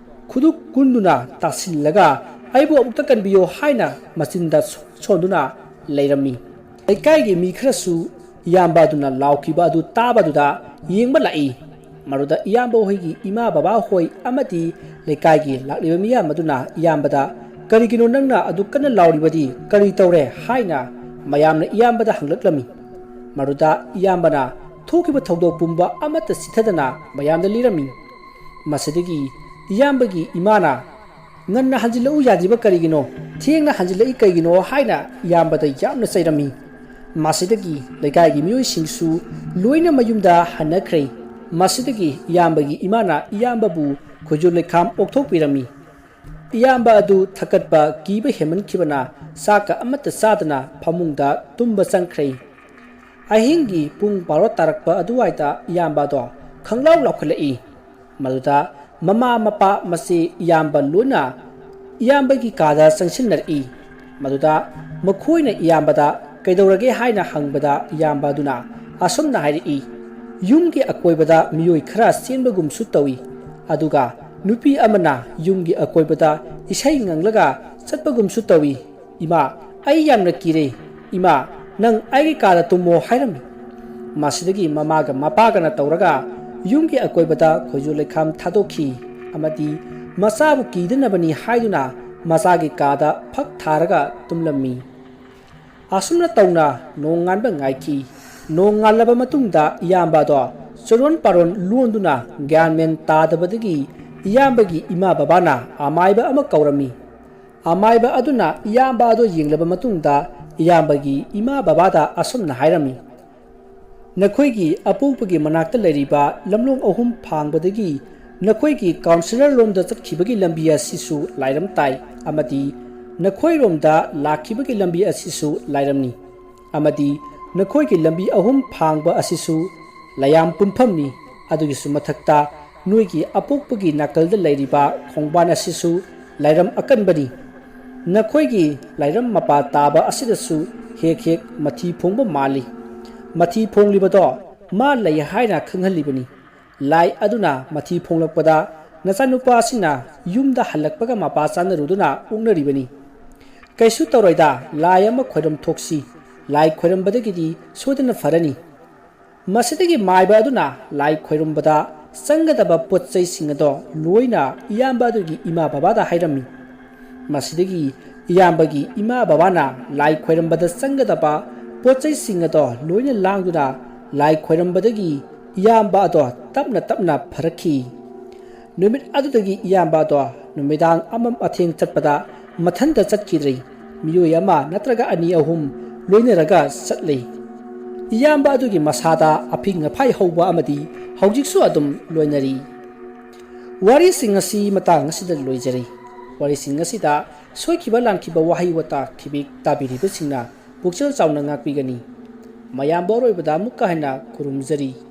ꯈꯨꯗꯨꯞ ꯀꯨꯟꯗꯨꯅ ꯇꯥꯁꯤꯜꯂꯒ "ꯑꯩꯕꯨ ꯑꯃꯨꯛꯇ ꯀꯟꯕꯤꯌꯨ" ꯍꯥꯏꯅ ꯃꯆꯤꯟꯗ ꯁꯣꯟꯗꯨꯅ ꯂꯩꯔꯝꯃꯤ꯫ ꯂꯩꯀꯥꯏꯒꯤ ꯃꯤ ꯈꯔꯁꯨ ꯏꯌꯥꯝꯕ ꯑꯗꯨꯅ ꯂꯥꯎꯈꯤꯕ ꯑꯗꯨ ꯇꯥꯕꯗꯨꯗ ꯌꯦꯡꯕ ꯂꯥꯛꯏ꯫ ꯃꯗꯨꯗ ꯏꯌꯥꯝꯕ ꯍꯣꯏꯒꯤ ꯏꯃꯥ ꯕꯕꯥ ꯍꯣꯏ ꯑꯃꯗꯤ ꯂꯩꯀꯥꯏꯒꯤ ꯂꯥꯛꯂꯤꯕ ꯃꯤꯌꯥꯝ ꯑꯗꯨꯅ ꯏꯌꯥꯝꯕꯗ "ꯀꯔꯤꯒꯤꯅꯣ ꯅꯪꯅ ꯑꯗꯨꯛ ꯀꯟꯅ ꯂꯥꯎꯔꯤꯕꯗꯤ? ꯀꯔꯤ ꯇꯧꯔꯦ?" ꯍꯥꯏꯅ ꯃꯌꯥꯝꯅ ꯏꯌꯥꯝꯕꯗ ꯍꯪꯂꯛꯂꯝꯃꯤ꯫ ꯃꯗꯨꯗ ꯏꯌꯥꯝꯕꯅ ꯊꯣꯛꯈꯤꯕ ꯊꯧꯗꯣꯛ ꯄꯨꯝꯕ ꯑꯃꯠꯇ ꯆꯤꯊꯗꯅ ꯃꯌꯥꯝꯗ ꯂꯤꯔꯝꯃꯤ꯫ ꯃꯁꯤꯗꯒꯤ ꯏꯌꯥꯝꯕꯒꯤ ꯏꯃꯥꯅ "ꯉꯟꯅ ꯍꯟꯖꯤꯜꯂꯛꯎ ꯌꯥꯗ꯭ꯔꯤꯕ ꯀꯔꯤꯒꯤꯅꯣ? ꯊꯦꯡꯅ ꯍꯟꯖꯤꯜꯂꯛꯏ ꯀꯩꯒꯤꯅꯣ?" ꯍꯥꯏꯅ ꯏꯌꯥꯝꯕꯗ ꯌꯥꯝꯅ ꯆꯩꯔꯝꯃꯤ꯫ ꯃꯁꯤꯗꯒꯤ ꯂꯩꯀꯥꯏꯒꯤ ꯃꯤꯑꯣꯏꯁꯤꯡꯁꯨ ꯂꯣꯏꯅ ꯃꯌꯨꯝꯗ ꯍꯟꯅꯈ꯭ꯔꯦ꯫ ꯃꯁꯤꯗꯒꯤ ꯏꯌꯥꯝꯕꯒꯤ ꯏꯃꯥꯅ ꯏꯌꯥꯝꯕꯕꯨ ꯈꯣꯏꯖꯨ ꯂꯩꯈꯥꯝ ꯑꯣꯛꯊꯣꯛꯄꯤꯔꯝꯃꯤ꯫ ꯏꯌꯥꯝꯕ ꯑꯗꯨ ꯊꯛꯀꯠꯄ ꯀꯤꯕ ꯍꯦꯟꯃꯟꯈꯤꯕꯅ ꯆꯥꯛꯀ ꯑꯃꯠꯇ ꯆꯥꯗꯅ ꯐꯃꯨꯡꯗ ꯇꯨꯝꯕ ꯆꯪꯈ꯭ꯔꯦ꯫ ꯑꯍꯤꯡꯒꯤ ꯄꯨꯡ ꯕꯥꯔꯣ ꯇꯥꯔꯛꯄ ꯑꯗꯨꯋꯥꯏꯗ ꯏꯌꯥꯝꯕ ꯑꯗꯣ ꯈꯪꯂꯥꯎ ꯂꯥꯎꯈꯠꯂꯛꯏ꯫ ꯃꯗꯨꯗ ꯃꯃꯥ, ꯃꯄꯥ, ꯃꯆꯦ, ꯏꯌꯥꯝꯕ ꯂꯣꯏꯅ ꯏꯌꯥꯝꯕꯒꯤ ꯀꯥꯗ ꯆꯪꯁꯤꯟꯅꯔꯛꯏ꯫ ꯃꯗꯨꯗ ꯃꯈꯣꯏꯅ ꯏꯌꯥꯝꯕꯗ "ꯀꯩꯗꯧꯔꯒꯦ?" ꯍꯥꯏꯅ ꯍꯪꯕꯗ ꯏꯌꯥꯝꯕ ꯑꯗꯨꯅ ꯑꯁꯨꯝꯅ ꯍꯥꯏꯔꯛꯏ, "ꯌꯨꯝꯒꯤ ꯑꯀꯣꯏꯕꯗ ꯃꯤꯑꯣꯏ ꯈꯔ ꯆꯦꯟꯕꯒꯨꯝꯁꯨ ꯇꯧꯏ, ꯑꯗꯨꯒ ꯅꯨꯄꯤ ꯑꯃꯅ ꯌꯨꯝꯒꯤ ꯑꯀꯣꯏꯕꯗ ꯏꯁꯩ ꯉꯪꯂꯒ ꯆꯠꯄꯒꯨꯝꯁꯨ ꯇꯧꯏ꯫ ꯏꯃꯥ, ꯑꯩ ꯌꯥꯝꯅ ꯀꯤꯔꯦ꯫ ꯏꯃꯥ, ꯅꯪ ꯑꯩꯒꯤ ꯀꯥꯗ ꯇꯨꯝꯃꯣ" ꯍꯥꯏꯔꯝꯃꯤ꯫ ꯃꯁꯤꯗꯒꯤ ꯃꯃꯥꯒ ꯃꯄꯥꯒꯅ ꯇꯧꯔꯒ ꯌꯨꯝꯒꯤ ꯑꯀꯣꯏꯕꯗ ꯈꯣꯏꯖꯨ ꯂꯩꯈꯥꯝ ꯊꯥꯗꯣꯛꯈꯤ ꯑꯃꯗꯤ ꯃꯆꯥꯕꯨ ꯀꯤꯗꯅꯕꯅꯤ ꯍꯥꯏꯗꯨꯅ ꯃꯆꯥꯒꯤ ꯀꯥꯗ ꯐꯛ ꯊꯥꯔꯒ ꯇꯨꯝꯂꯝꯃꯤ꯫ ꯑꯁꯨꯝꯅ ꯇꯧꯅ ꯅꯣꯡꯉꯥꯟꯕ ꯉꯥꯏꯈꯤ꯫ ꯅꯣꯡꯉꯥꯜꯂꯕ ꯃꯇꯨꯡꯗ ꯏꯌꯥꯝꯕ ꯑꯗꯣ ꯆꯨꯔꯣꯟ ꯄꯥꯔꯣꯟ ꯂꯣꯟꯗꯨꯅ ꯒ꯭ꯌꯥꯟ ꯃꯦꯟ ꯇꯥꯗꯕꯗꯒꯤ ꯏꯌꯥꯝꯕꯒꯤ ꯏꯃꯥ ꯕꯕꯥꯅ ꯑꯃꯥꯏꯕ ꯑꯃ ꯀꯧꯔꯝꯃꯤ꯫ ꯑꯃꯥꯏꯕ ꯑꯗꯨꯅ ꯏꯌꯥꯝꯕ ꯑꯗꯨ ꯌꯦꯡꯂꯕ ꯃꯇꯨꯡꯗ ꯏꯌꯥꯝꯕꯒꯤ ꯏꯃꯥ ꯕꯕꯥꯗ ꯑꯁꯨꯝꯅ ꯍꯥꯏꯔꯝꯃꯤ, "ꯅꯈꯣꯏꯒꯤ ꯑꯄꯣꯛꯄꯒꯤ ꯃꯅꯥꯛꯇ ꯂꯩꯔꯤꯕ ꯂꯝꯂꯣꯡ ꯑꯍꯨꯝ ꯐꯥꯡꯕꯗꯒꯤ ꯅꯈꯣꯏꯒꯤ ꯀꯥꯎꯟꯁꯤꯂꯔ ꯂꯣꯝꯗ ꯆꯠꯈꯤꯕꯒꯤ ꯂꯝꯕꯤ ꯑꯁꯤꯁꯨ ꯂꯥꯏꯔꯝ ꯇꯥꯏ ꯑꯃꯗꯤ ꯅꯈꯣꯏꯔꯣꯝꯗ ꯂꯥꯛꯈꯤꯕꯒꯤ ꯂꯝꯕꯤ ꯑꯁꯤꯁꯨ ꯂꯥꯏꯔꯝꯅꯤ ꯑꯃꯗꯤ ꯅꯈꯣꯏꯒꯤ ꯂꯝꯕꯤ ꯑꯍꯨꯝ ꯐꯥꯡꯕ ꯑꯁꯤꯁꯨ ꯂꯩꯌꯥꯝ ꯄꯨꯟꯐꯝꯅꯤ꯫ ꯑꯗꯨꯒꯤꯁꯨ ꯃꯊꯛꯇ ꯅꯣꯏꯒꯤ ꯑꯄꯣꯛꯄꯒꯤ ꯅꯥꯀꯜꯗ ꯂꯩꯔꯤꯕ ꯈꯣꯡꯕꯥꯟ ꯑꯁꯤꯁꯨ ꯂꯥꯏꯔꯝ ꯑꯀꯟꯕꯅꯤ꯫ ꯅꯈꯣꯏꯒꯤ ꯂꯥꯏꯔꯝ ꯃꯄꯥ ꯇꯥꯕ ꯑꯁꯤꯗꯁꯨ ꯍꯦꯛ ꯍꯦꯛ ꯃꯊꯤ ꯐꯣꯡꯕ ꯃꯥꯜꯂꯤ꯫ ꯃꯊꯤ ꯐꯣꯡꯂꯤꯕꯗꯣ ꯃꯥ ꯂꯩ ꯍꯥꯏꯅ ꯈꯪꯍꯜꯂꯤꯕꯅꯤ꯫ ꯂꯥꯏ ꯑꯗꯨꯅ ꯃꯊꯤ ꯐꯣꯡꯂꯛꯄꯗ ꯅꯆꯥꯅꯨꯄꯥ ꯑꯁꯤꯅ ꯌꯨꯝꯗ ꯍꯜꯂꯛꯄꯒ ꯃꯄꯥ ꯆꯥꯅꯔꯨꯗꯨꯅ ꯑꯣꯛꯅꯔꯤꯕꯅꯤ꯫ "ꯀꯩꯁꯨ ꯇꯧꯔꯣꯏꯗ, ꯂꯥꯏ ꯑꯃ ꯈꯣꯏꯔꯝ ꯊꯣꯛꯁꯤ꯫ ꯂꯥꯏ ꯈꯣꯏꯔꯝꯕꯗꯒꯤꯗꯤ ꯁꯣꯏꯗꯅ ꯐꯔꯅꯤ꯫" ꯃꯁꯤꯗꯒꯤ ꯃꯥꯏꯕ ꯑꯗꯨꯅ ꯂꯥꯏ ꯈꯣꯏꯔꯝꯕꯗ ꯆꯪꯒꯗꯕ ꯄꯣꯠ ꯆꯩꯁꯤꯡ ꯑꯗꯣ ꯂꯣꯏꯅ ꯏꯌꯥꯝꯕ ꯑꯗꯨꯒꯤ ꯏꯃꯥ ꯕꯕꯥꯗ ꯍꯥꯏꯔꯝꯃꯤ꯫ ꯃꯁꯤꯗꯒꯤ ꯏꯌꯥꯝꯕꯒꯤ ꯏꯃꯥ ꯕꯕꯥꯅ ꯂꯥꯏ ꯈꯣꯏꯔꯝꯕꯗ ꯆꯪꯒꯗꯕ ꯄꯣꯠ ꯆꯩꯁꯤꯡ ꯑꯗꯣ ꯂꯣꯏꯅ ꯂꯥꯡꯗꯨꯅ ꯂꯥꯏ ꯈꯣꯏꯔꯝꯕꯗꯒꯤ ꯏꯌꯥꯝꯕ ꯑꯗꯣ ꯇꯞꯅ ꯇꯞꯅ ꯐꯔꯛꯈꯤ꯫ ꯅꯨꯃꯤꯠ ꯑꯗꯨꯗꯒꯤ ꯏꯌꯥꯝꯕ ꯑꯗꯣ ꯅꯨꯃꯤꯗꯥꯡ ꯑꯃꯝ ꯑꯊꯦꯡ ꯆꯠꯄꯗ ꯃꯊꯟꯇ ꯆꯠꯈꯤꯗ꯭ꯔꯦ꯫ ꯃꯤꯑꯣꯏ ꯑꯃ ꯅꯠꯇ꯭ꯔꯒ ꯑꯅꯤ ꯑꯍꯨꯝ ꯂꯣꯏꯅꯔꯒ ꯆꯠꯂꯤ꯫ ꯏꯌꯥꯝꯕ ꯑꯗꯨꯒꯤ ꯃꯁꯥꯗ ꯑꯐꯤꯡ ꯑꯐꯥꯏ ꯍꯧꯕ ꯑꯃꯗꯤ ꯍꯧꯖꯤꯛꯁꯨ ꯑꯗꯨꯝ ꯂꯣꯏꯅꯔꯤ꯫ ꯋꯥꯔꯤꯁꯤꯡ ꯑꯁꯤ ꯃꯇꯥꯡ ꯑꯁꯤꯗ ꯂꯣꯏꯖꯔꯤ꯫ ꯋꯥꯔꯤꯁꯤꯡ ꯑꯁꯤꯗ ꯁꯣꯏꯈꯤꯕ ꯂꯥꯟꯈꯤꯕ ꯋꯥꯍꯩ ꯋꯥꯇꯥ ꯈꯤꯕꯤꯛ ꯇꯥꯕꯤꯔꯤꯕꯁꯤꯡꯅ ꯄꯨꯛꯆꯦꯜ ꯆꯥꯎꯅ ꯉꯥꯛꯄꯤꯒꯅꯤ꯫ ꯃꯌꯥꯝꯕ ꯑꯔꯣꯏꯕꯗ ꯑꯃꯨꯛꯀ ꯍꯟꯅ ꯈꯨꯔꯨꯝꯖꯔꯤ꯫